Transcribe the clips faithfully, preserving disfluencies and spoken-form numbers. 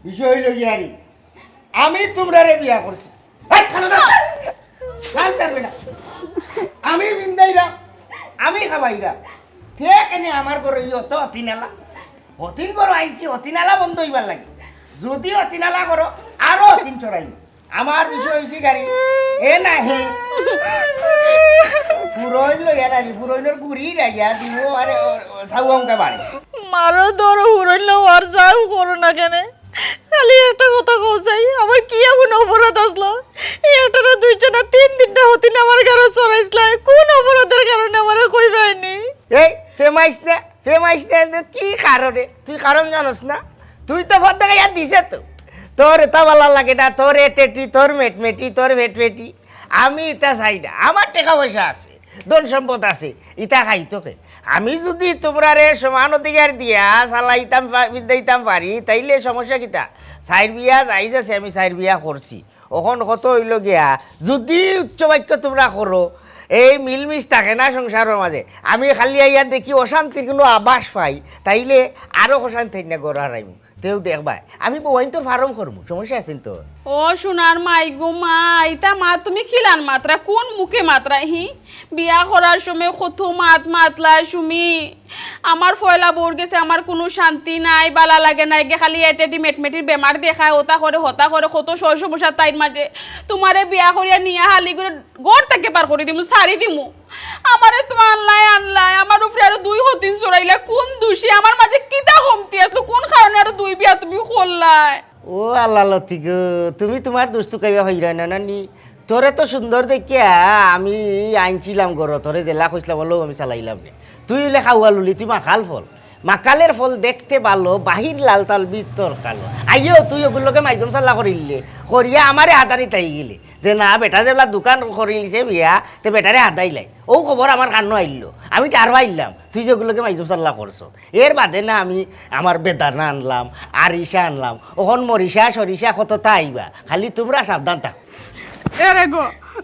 বিষয় অইলো গিয়া রে, আমি তুমরারে বিয়া করছি। হাত ছাড়ো না। কান ছাড়বে না। আমি বিন্দাইরা, আমি খাবাইরা। তে কেনে আমার ঘরো ই অত হতিনালা? হতিন ঘরো আইছি, হতিনালা বন্ধ অইবার লাগি। যদি হতিনালা করো, আরো হতিন চড়াইমু। আমার বিষয় অইছে গাড়ি। এ না হে। পুরইন লইয়া নারি, পুরইনর গুড়ি রাখিয়া দিমু, আরে, ও, ও, সাউয়ামকা বাড়ি। মারো ধরো, পুরইন লও আর যাও করো না কেনে। খালি একটা কথা কও চাই, আমার কি এমন অপরাধ আসলো? এই একটা না, দুইটা না, তিন দিনটা হতিন আমার ঘরো চড়াইছলা। কোন অপরাধের কারণে আমারে কইবায়নি? এই, ফেমাইস না, ফেমাইস না, তো কি কারণে? তুই কারণ জানোস না? তুই তো ফোন থেকে ইয়াদ দিছে তো। তোর এটা ভালা লাগে না, তোর এ টেটি, তোর মেটমেটি, তোর ভেটভেটি। আমি ইতা চাই না। আমার টেকা পয়সা আছে, ধন সম্পদ আছে, ইতা খাই তোকে। আমি যদি তুমরারে সমান অধিকার দিয়া চালাইতাম পা-, দিতাম পারি, তাইলে সমস্যা কিতা? চাইর বিয়া জায়েজ আছে, আমি চাইর বিয়া করছি। অখন কত অইলো গিয়া, যদি উচ্চ বাক্য তুমরা করো, এই মিলমিশ থাকে না সংসারর মাঝে। আমি খালি আইয়া দেখি অশান্তির কুনু আভাস পাই, তাইলে আরো অশান্তি না ঘরো হারাইমু। তেউ দেখবায়, আমি বউয়াইন্তর ফার্ম করমু, সমস্যা আছে তো? ও সোনার মাই গো মাই, ইতা মা তুমি কিলান মাতরা, কোন মুখে মাতরা হি? বিয়া করার সময় কত মাত মাতলায় সুমি। আমার পয়লা বউর গেছে আমার কুনু শান্তি নাই, বালা লাগে না, এগে খালি এটেটি মেটমেটির বেমার দেখায়, ওতা করে, হতা করে, কত সয় সমস্যা তাইর মাঝে। তুমারে বিয়া করিয়া নিয়া হালি করে ঘর থেকে বার করি দিমু, ছাড়ি দিমু। আমারে তো আনলায়, আনলায়, আমার উপরে আরো দুই হতিন চড়াইলা, কোন দোষে? আমার মাঝে কিতা কমতি আসলো, কোন কারণে আরো দুই বিয়া তুমি করলায়? ও আল্লাহ লতি গো, তুমি তুমার দুষ তুকাইবা হইরা না নানি? তোরে তো সুন্দর দেখিয়া আমি আনছিলাম ঘরো, তোরে যেলা কইছলাম অলাউ আমি চালাইলাম নে। তুই অইলে খাওয়া লুলি, তুই মাকাল ফল। মাকালের ফল দেখতে ভালো, বাহির লাল তাল ভিতর কালো। আইও তুই ওগুর লগে মাইজম চাল্লা করিলে, করিয়া আমারে হাতানি তাই গেলে। যে না, বেটা যেবলা দোকান করিলিছে বিয়া, তে বেটারে হাতাইলাই। ও খবর আমার কানো আইলো, আমি টের পাইলাম, তুই যে ওগুর লগে মাইজম চাল্লা করছো। এর বাদে না আমি আমার বেদানা আনলাম, আরিশা আনলাম, অখন মরিষা সরিষা কততা আইবা, খালি তুমরা সাবধান থাকো। এরে গো,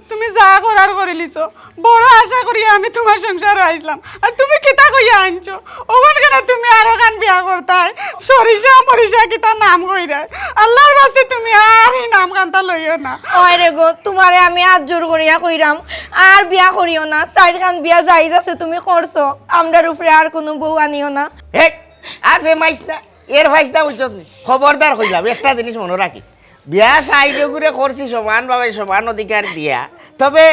তুমি যা করার করিলিছো, বড় আশা করিয়া আমি তুমার সংসারো আইছলাম, আর তুমি কিতা কইয়া আনছো? অখন কেনে তুমি আরোখান বিয়া করতায়? সরিষা মরিষা কিতা নাম কইরায়? আল্লার ওয়াস্তে তুমি আর ই নাম কান্তা লইও না। ওই রে গো, তুমারে আমি আত জোর করিয়া কইরাম, আর বিয়া করিও না। চাইরখান বিয়া জায়েজ আছে তুমি করছো, আমরার উপরে আর কুনু বউ আনিও না। এই, আর ফেমাইস না। এর ফাইসলা বুঝছত নি? খবরদার কইলাম, একটা জিনিস মনো রাখিস। বিয়া চাইরগুরে করছি সমানভাবে, সমান অধিকার দিয়া। তবে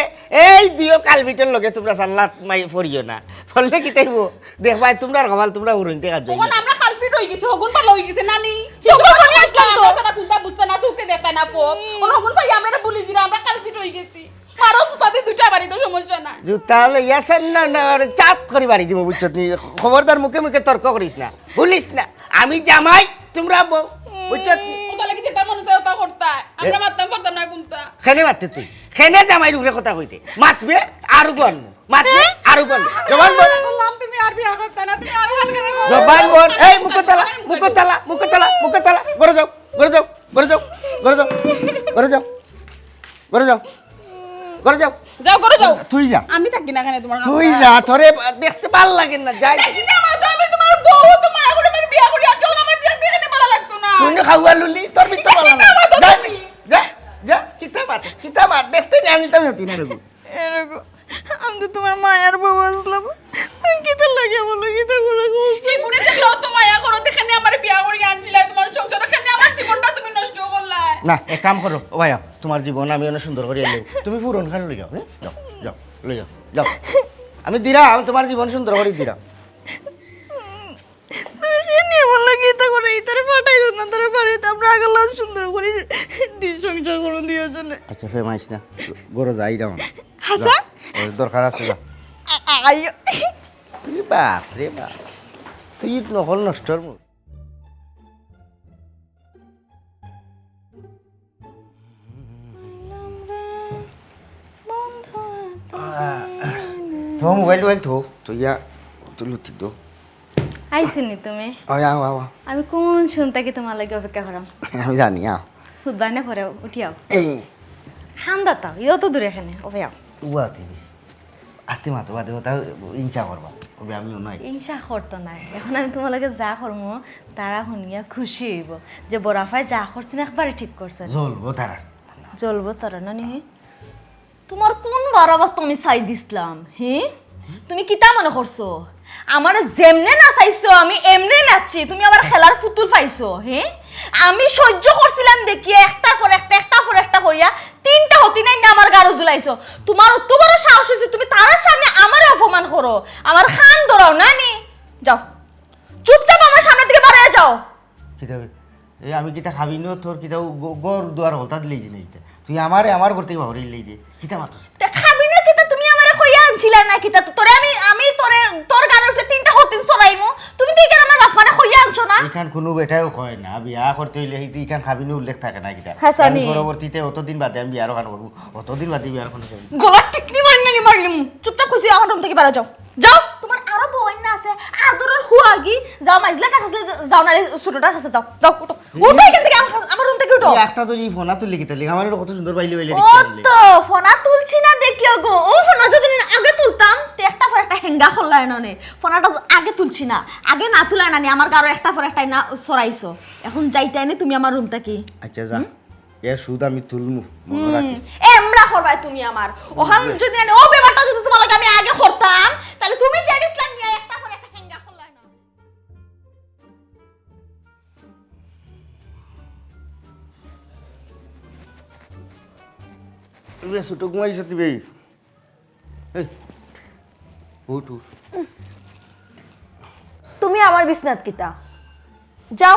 এই দুইও কালপিটর লগে তুমরা চাল্লাত মাই পড়িও না। পড়লে কিতা অইবো? দেখবায় তুমরার কপাল তুমরা হুরইন্তে কাজ অখন আমরা কালপিট অইগেছি, হগুন পালা অইগেছে, নানি? হগুন পালা অইগেছি তো। আমরা কুনতা বুঝতা না, চউখে দেখতা না, পথ। অখন হগুন পাই আমরা ভুলি দিরা, আমরা কালপিট অইগেছি। মারো জুতা দি দুইটা বাড়ি তো সমস্যা নাই। জুতা লইয়া সেন না, না, আরে চাপ করি বাড়ি দিমু, বুঝছত নি? খবরদার মুখে মুখে তর্ক করিস না, ভুলিস না। আমি জামাই, তুমরা বউ, বুঝছত নি? ওটা লাগি যেটা মনে চায় ওটা করতা। আমরা এ- মারতাম পারতাম না কুনতা। কেনে মারতে তুই? কেনে জামাইর উপরে কথা কইতে? মাতবে, আরো গো আনমু। মাতবে, আরো গো আনমু। জবান বল। বললাম তুমি আর বিয়া করতে না, তুমি আরো গান গানে বলো। জবান বল। এই মুখো তালা, মুখো তালা, মুখো তালা, মুখো তালা। ঘরে যাও, ঘরে যাও, ঘরে যাও, ঘরে যাও, ঘরে যাও। ঘরে যাও। ঘরে যাও। যাও, ঘরে যাও। তুই যা। আমি থাকি না এখানে তুমার তুই যা, তোরে দেখতে ভালা লাগে না, যাই। এই যে আমার তো, আমি তুমার বউ, তুমার এখন আমার বিয়া করি, আর যখন আমার বিয়া দেখতে এখানে ভালা লাগতো না। তুই না খাওয়া লুলি, তোর ভিতরে ভালা না। কিতা মাতো যা, তুমি? যা, যা, কিতা মাত, কিতা মাত, দেখতে জানি তো আমি হতি না রে। এরকম, আমি তো তুমার মায়ার বউ আছলাম। কিতা লাগে বলো, কিতা করে বলছো? এই বুড়ি দেখলেও তো মায়া করো, এখানে আমার বিয়া করি আনছিলা, তুমার সংসার, এখানে আমার জীবনটা তুমি নষ্ট করলায়। না, এক কাম করো, ও ভাইয়া, তুমার জীবন আমি অনেক সুন্দর করি আনলাম। তুমি পুরন খান লই যাও, হ্যাঁ? যাও, যাও, লই যাও, যাও। আমি দিরাম, আমি তুমার জীবন সুন্দর করি দিরাম। তুমি কেনে আমার লগে ইতা করে, ইতারে পাঠাই দেও না, তারে বাড়িতে আমরা আগের লাল সুন্দর করি দিন সংসার করো দুইজনে। আচ্ছা, ফেমাইস না, ঘরে যাই রাম। হাছা? যা, ওর দরকার আছে, যা। আ-, আ-, আইও। তুই বাপ রে বাপ, তুই নকল নষ্টর মুখ। তো মোবাইল টোবাইল থো, তো ইয়া, তো লুটি দো। আইছো নি তুমি? ওই আও, আও, আও। আমি কোন সময় থাকি তুমার লাগি অপেক্ষা করাম। আমি জানি, আও। হুদবানে পরে উঠি আও। এই। হান্দা তাও, ইয়ো তো দূরে এখানে, ওবে আও। উয়া, তুমি। আস্তে মাতো, বাদে ওটা হিংসা করবা। অবে আমিও নাই। হিংসা করতো নায়। এখন আমি তুমার লগে যা করমু, তারা হুনিয়া খুশি অইবো যে বড় আফায় যা করছইন একবারে ঠিক করছইন। জ্বলবো তারার। জ্বলবো তারা, না নি? তুমার কুন বারাবার তুমি ছাই দিছলাম, হে? তুমি কিতা মনে করছো? আমারে যেমনে নাচাইছো, আমি এমনে নাচছি। তুমি আমার খেলার পুতুল পাইছো, হে? আমি সহ্য করছিলাম দেখিয়া একটার পর একটা, একটার পর একটা করিয়া তিনটা হতিন আইনা আমার গারো ঝুলাইছো। তুমার অত বড় সাহস অইছে, তুমি তারার সামনে আমারে অপমান করো, আমার কান ধরাও, না নি? যাও, চুপচাপ আমার সামনে থাকি বারইয়া যাও। কিতা বে? এই আমি কিতা খাবি না তোর কিতা গ-, ঘর দুয়ার হলতা দিলেই যে না কিতা? তুই আমারে আমার ঘর থাকি বারইলেই রে। কিতা মাতস? তে খাবি না কিতা? তুমি আমারে কইয়া আনছিলা না কিতা? তো তোরে আমি, আমি তোরে, তোর গারর উপরে তিনটা হতিন চড়াইমু। তুমি তো ইখান আমার বাপ মারে কইয়া আনছো না। ইখান কুনু বেটায়ও কয় না, বিয়া করতে অইলে ইখান খাবি না উল্লেখ থাকে না কিতা? হাছানি। আমি পরবর্তীতে অতদিন বাদে আমি বিয়ার ওখান করবো, অতদিন বাদে বিয়ার ওখান করবো। গলার টিকনি মারিমু নি মারিমু। চুপচাপ খুশি আমার রুম থাকি বারইয়া যাও। যাও, তুমার আরো বউ আইনা আছে, আদরর হুয়াগি। যাও, মাইজলাটার কাছে যাও, না ছোটটার কাছে যাও। যাও, উঠো। উঠো ইখান থাকি, আমার, আমার রুম থাকি উঠো। এই একটা তো এই ফোনা তুললে কিতা লাগি? আমার কত সুন্দর বাইলে বাইলে ও তো, ফোনা তুলছি না দেখিও গো। ও ফোনা যদি না আগে তুলতাম, তে একটার পর একটা হেঙ্গা করলায় না নে। ফোনাটা আগে তুলছি না, আগে না তুলায় না নি, আমার গারো একটার পর একটা না চড়াইছো। এখন যাইতায় নি তুমি আমার রুম থাকি। আচ্ছা যা, এর সুদ আমি তুলমু, মনে রাখিস। এমরা করবায় তুমি আমার। ওখান যদি না নি, ও ব্যাপারটা যদি তুমার লগে আমি আগে করতাম, তাইলে তুমি জানিস না নি, একটার পর একটা হেঙ্গা করলায় না। বে ছোট ঘুমাইছ তুই বে। এই, উঠ, উঠ। তুমি আমার বিছনাত কিতা? যাও,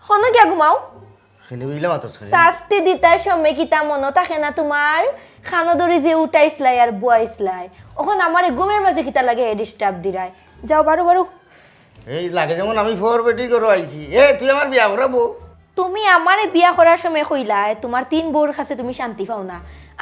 হনো গিয়া ঘুমাও। কেনে বিলা মাতস কেনে? শাস্তি দিতার সময় কিতা মনো থাকে না তুমার? কানো ধরি যে উঠাইছলাই আর বওয়াইছলাই, অখন আমারে ঘুমর মাঝে কিতা লাগি disturb দিরায়? যাও, বারো, বারো। এই লাগে যেমন আমি ফর বেটি করে আইছি। এ, তুই আমার বিয়া করাবো? তুমি আমারে বিয়া করার সময় কইলায় তুমার তিন বউর কাছে তুমি শান্তি পাও না,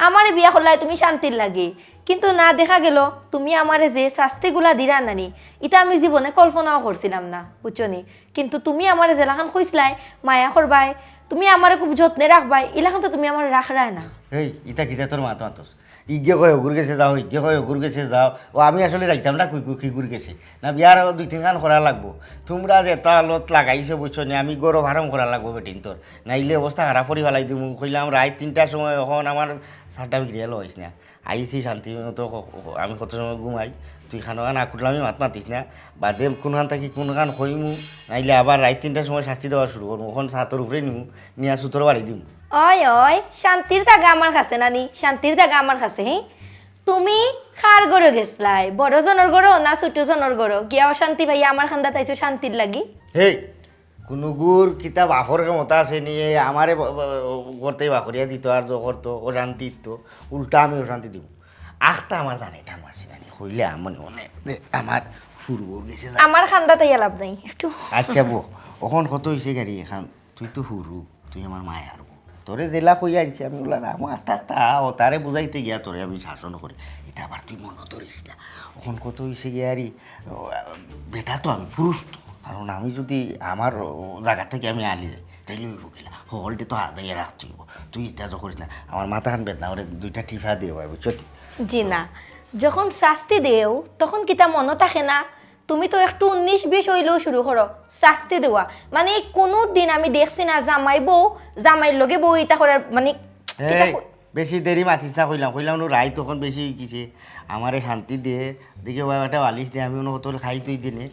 আমারে বিয়া করলায় তুমি শান্তির লাগি। কিন্তু না, দেখা গেল তুমি আমারে যে শাস্তিগুলা দিরায় না নি, ইতা আমি জীবনে কল্পনাও করছিলাম না, বুঝছো নি? কিন্তু তুমি আমারে যেলাখান কইছলায় মায়া করবায়, তুমি আমারে খুব যত্নে রাখবায়, ইলাখান তো তুমি আমারে রাখরায় না। এই, ইতা কিতা তোর মাত মাতস? ইগে কয় অগুর গেছে যাও, ইগে কয় অগুর গেছে যাও। ও, আমি আসলে যাইতাম না কুই কুই কিগুর গেছে। না, বিয়ার দুই তিন খান করা লাগবো। তুমরা যেতা লত লাগাইছো বুঝছো নি, আমি গরো ফার্ম করা লাগবো বেটিন্তর। নাইলে অবস্থা খারাপ করি ফালাই দিমু। কইলাম রাইত তিনটার সময়, অখন আমার সাতটা বিক্রি এলো হইস না। আইছি শান্তি মতো, ক-, ক-, আমি কত সময় ঘুমাই, তুই খানো খান আকুটলামি মাত মাতিস না। বাদে কুনখান থাকি কুনখান কইমু, নাইলে আবার রাইত তিনটার সময় শাস্তি দেওয়া শুরু করমু। অখন ছাতর উপরে নিমু, নিয়া সুতর বাড়ি দিমু। ওই, ওই, শান্তির জাগা আমার কাছে না নি, শান্তির জাগা আমার কাছে, হি? তুমি কার ঘরো গেছলায়? বড় জনর ঘরো না ছোট জনর ঘরো? গিয়া অশান্তি পাইয়া আমার কান্দাত আইছো শান্তির লাগি? হেই, কুনুগুর কিতা বাফর ক্ষমতা আছে নি? এ আমারে ব-, ব-, করতে বাকরিয়া দিত আর তো করতো, অশান্তি দিত, উল্টা আমি অশান্তি দিমু। আখতা আমার জানে টান মারছি না নি, কইলে মনে মনে দে, আমার ফুরবুর গেছে যা। আমার কান্দাত আইয়া লাভ নাই, একটু আচ্ছা বো, অখন কত হইছে গাড়ি এখান? তুই তো হুরু, তুই আমার মায়ার বউ। তোরে যেলা কইয়া আনছি আমি ওলা রাখবো, আস্তে আস্তে আ, ও তারে বুঝাইতে গিয়া তোরে আমি শাসন করি। ইতা আবার তুই মনো ধরিস না। অখন কত হইছে গিয়া রে, ও, বেটা তো আমি, পুরুষ তো। কারণ আমি যদি আমার, ও, জাগা থাকি আমি আলি যাই, তাইলে অইবো কিলা? হকলটে তো আদায় রাখতে অইবো। তুই ইতা তো করিস না। আমার মাথাখান বেদনা, ওরে দুইটা টিফা দে ভাই, বুঝছো নি? জি না, যখন শাস্তি দেও, তখন কিতা মনো থাকে না? তুমি তো একটু উনিশ বিশ অইলেউ শুরু করো শাস্তি দেওয়া। মানে, কুনু দিন আমি দেখছি না জামাই বউ, জামাইর লগে বউ ইতা করার, মানে, কিতা এই, ক- বেশি দেরি মাতিস না কইলাম, কইলাম নু রাইত অখন বেশি অই গেছে, আমারে শান্তি দে, দেখি বাবা একটা বালিশ দে, আমি অন্য কত খাই তুই দিনে।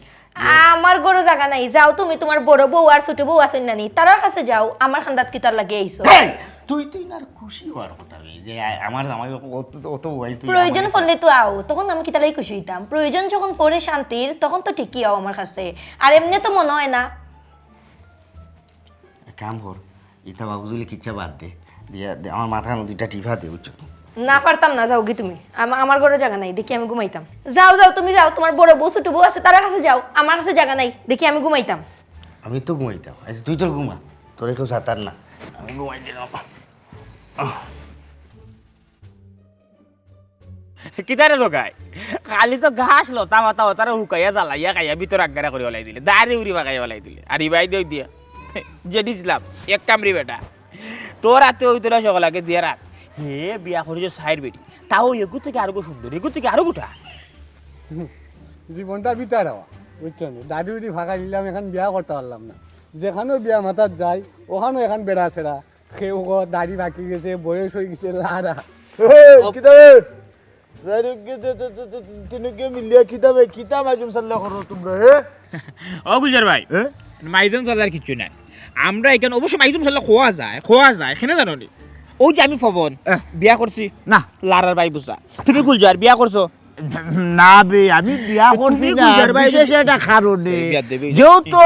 আমার ঘরো জাগা নাই, যাও তুমি, তুমার বড় বউ আর ছোট বউ আছইন না নি, তারার কাছে যাও, আমার কান্দাত কিতার লাগি আইছো? এই, তুই, তুই না আর খুশি হওয়ার কথা বে, যে আ-, আমার জামাই অত, অত, অত বউ আইন তুই প্রয়োজন আমার পড়লে তো আও, তখন আমি কিতার লাগি খুশি হইতাম? প্রয়োজন যখন পড়ে শান্তির, তখন তো ঠিকই আও আমার কাছে, আর এমনে তো মনো হয় না। এক কাম কর, ইতা বাবুজুলি কিচ্ছা বাদ দে, দিয়া দে, আমার মাথাখানো দুইটা টিফা দে, বুঝছো? না পারতাম না, যাওগি তুমি। আমা-, আমার ঘরো জাগা নাই, দেখি আমি ঘুমাইতাম। যাও, যাও, তুমি যাও, তুমার বড় বউ, ছোট বউ আছে, তারার কাছে যাও, আমার কাছে জাগা নাই, দেখি আমি ঘুমাইতাম। আমি তো ঘুমাইতাম। আচ্ছা, তুই তোর ঘুমা, তোরে কেউ সাতার না, আমি ঘুমাই দিলাম। কিতারে জগাই? খালি তো ঘাস, লতা, পাতা, ওতারে হুকাইয়া, জ্বালাইয়া, খাইয়া, ভিতর আগারা করি ওলাই দিলে, দাড়ি উড়ি বাগাইয়া ওলাই দিলে। আর ইবাই দেও দিয়া, জেডিস লাভ, এক কামড়ি বেটা। তোর আতে ওই তোরা সকল আগে দিয়া রাখ। হে বিয়া করিছে চাইর বেটি, তাও এগু থাকি আরো সুন্দর, এগু থাকি আরো গুটা। জীবনটা বিতার হওয়া, বুঝছো নি? দাড়ি উড়ি ফাঁকা নিলাম, এখন বিয়া করতে পারলাম না। যেখানেও বিয়া মাতাত যাই, ওখানেও এখন বেড়া ছেড়া। কেউ কয় দাড়ি পাকি গেছে, বয়স হয়ে গেছে, লারা। এই, কিতা বে? চাইরোগে দে-, দে-, দে-, দে-, তিনোগে মিলিয়া কিতা বে? কিতা মাইজুম সাল্লা করো তোমরা, হে? ও গুলজার ভাই, হে? মাইজুম সাল্লার কিচ্ছু নাই। আমরা এখানে অবশ্য মাইজুম সাল্লা খোয়া যায়, খোয়া যায়, কেনে জানো নি? ওই যে আমি পবন, এহ। বিয়া করছি। না। লারার ভাই বুঝা। তুমি গুলজার বিয়া করছো? না বে, আমি বিয়া তো করছি তুমি না, গুলজার ভাই বিশেষ একটা কারণে। এই বিয়া দেবে। যেহেতু,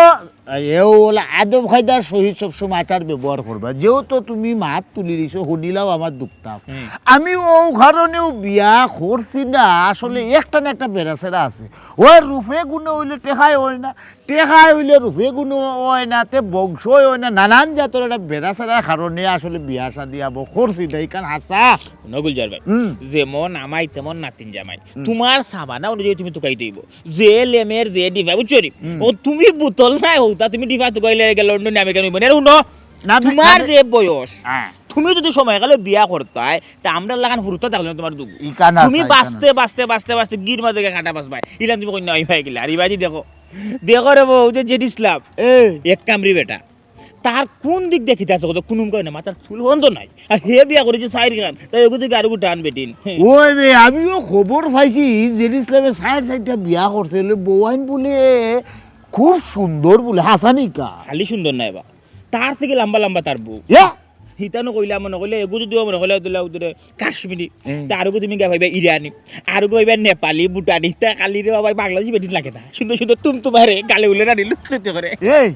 এ ওলা আদব কায়দার সহিত সবসময় আচার ব্যবহার করবা। যেহেতু তুমি মাত তুলি দিছো, হুনিলাও আমার দুঃখটা। হুম। আমি ও কারণেও বিয়া করছি না, আসলে একটা না একটা বেড়াছেড়া আছে। ওই রূপে গুণে হইলে টেকায় হয় না, টেকায় হইলে রূপে গুণে হয় না, তে বংশই হয় না, নানান জাতর একটা বেড়াছেড়ার কারণে আসলে বিয়া শাদি আবো করছি না, ইখান হাছা। হুনো গুলজার ভাই, হুম। যেমন আমাই তেমন নাতিন জামাই। হুম। তোমার সাবানা অনুযায়ী তুমি তুকাই দিব। যে লেমের যে ডিভা, বুঝছো নি? হুম। ও তুমি বোতল নাই হউতা, তুমি ডিভা তুকাইলে গেল লন্ডনে আমেরিকান হইব না। হুনো, না, না, তোমার না, যে বয়স, হ্যাঁ। তুমি যদি সময় কালে বিয়া করতায়, তা আমরা লাগান হুরুতা থাকলে না তোমার দুগু। ইকানা তুমি আছে, বাঁচতে, ইকানা আছে। বাঁচতে, বাঁচতে, বাঁচতে গির মাঝে গিয়া কাটা বাঁচবায়। ইলান তুমি কইনা হই পাই গেলে। আর ইবাদি দেখো, দেখো রে বউ, যে জেড ইসলাম, এই। এক কামরি বেটা। তার কোন দিক দেখিতে আছে কত? কোন কয় না, মাথার চুল বন্ধ নাই। আর হে বিয়া করেছে চাইর খান, তাই ওগু থেকে আরোগু টান বেটিন। ওই বে, আমিও খবর পাইছি, জেড ইসলামে চাইর চাইরটা বিয়া করছে, হলে বউয়াইন বলে খুব সুন্দর বলে, হাসানিকা। খালি সুন্দর নাই বা, তার থেকে লম্বা লম্বা তার বউ। ইয়া? হিতানো কইলা মনে কইলে, এগু যদি মনে কইলে দিলা উদরে কাশ্মীরি, হুম। তা আরোগু তুমি গা পাইবা ইরানি, আরোগু পাইবা নেপালি, ভুটানি, তা খালি রে বাবা বাংলাদেশি বেটিন লাগে না। সুন্দর সুন্দর তুম তোমারে গালে উলে রানি লুকতে করে। এই,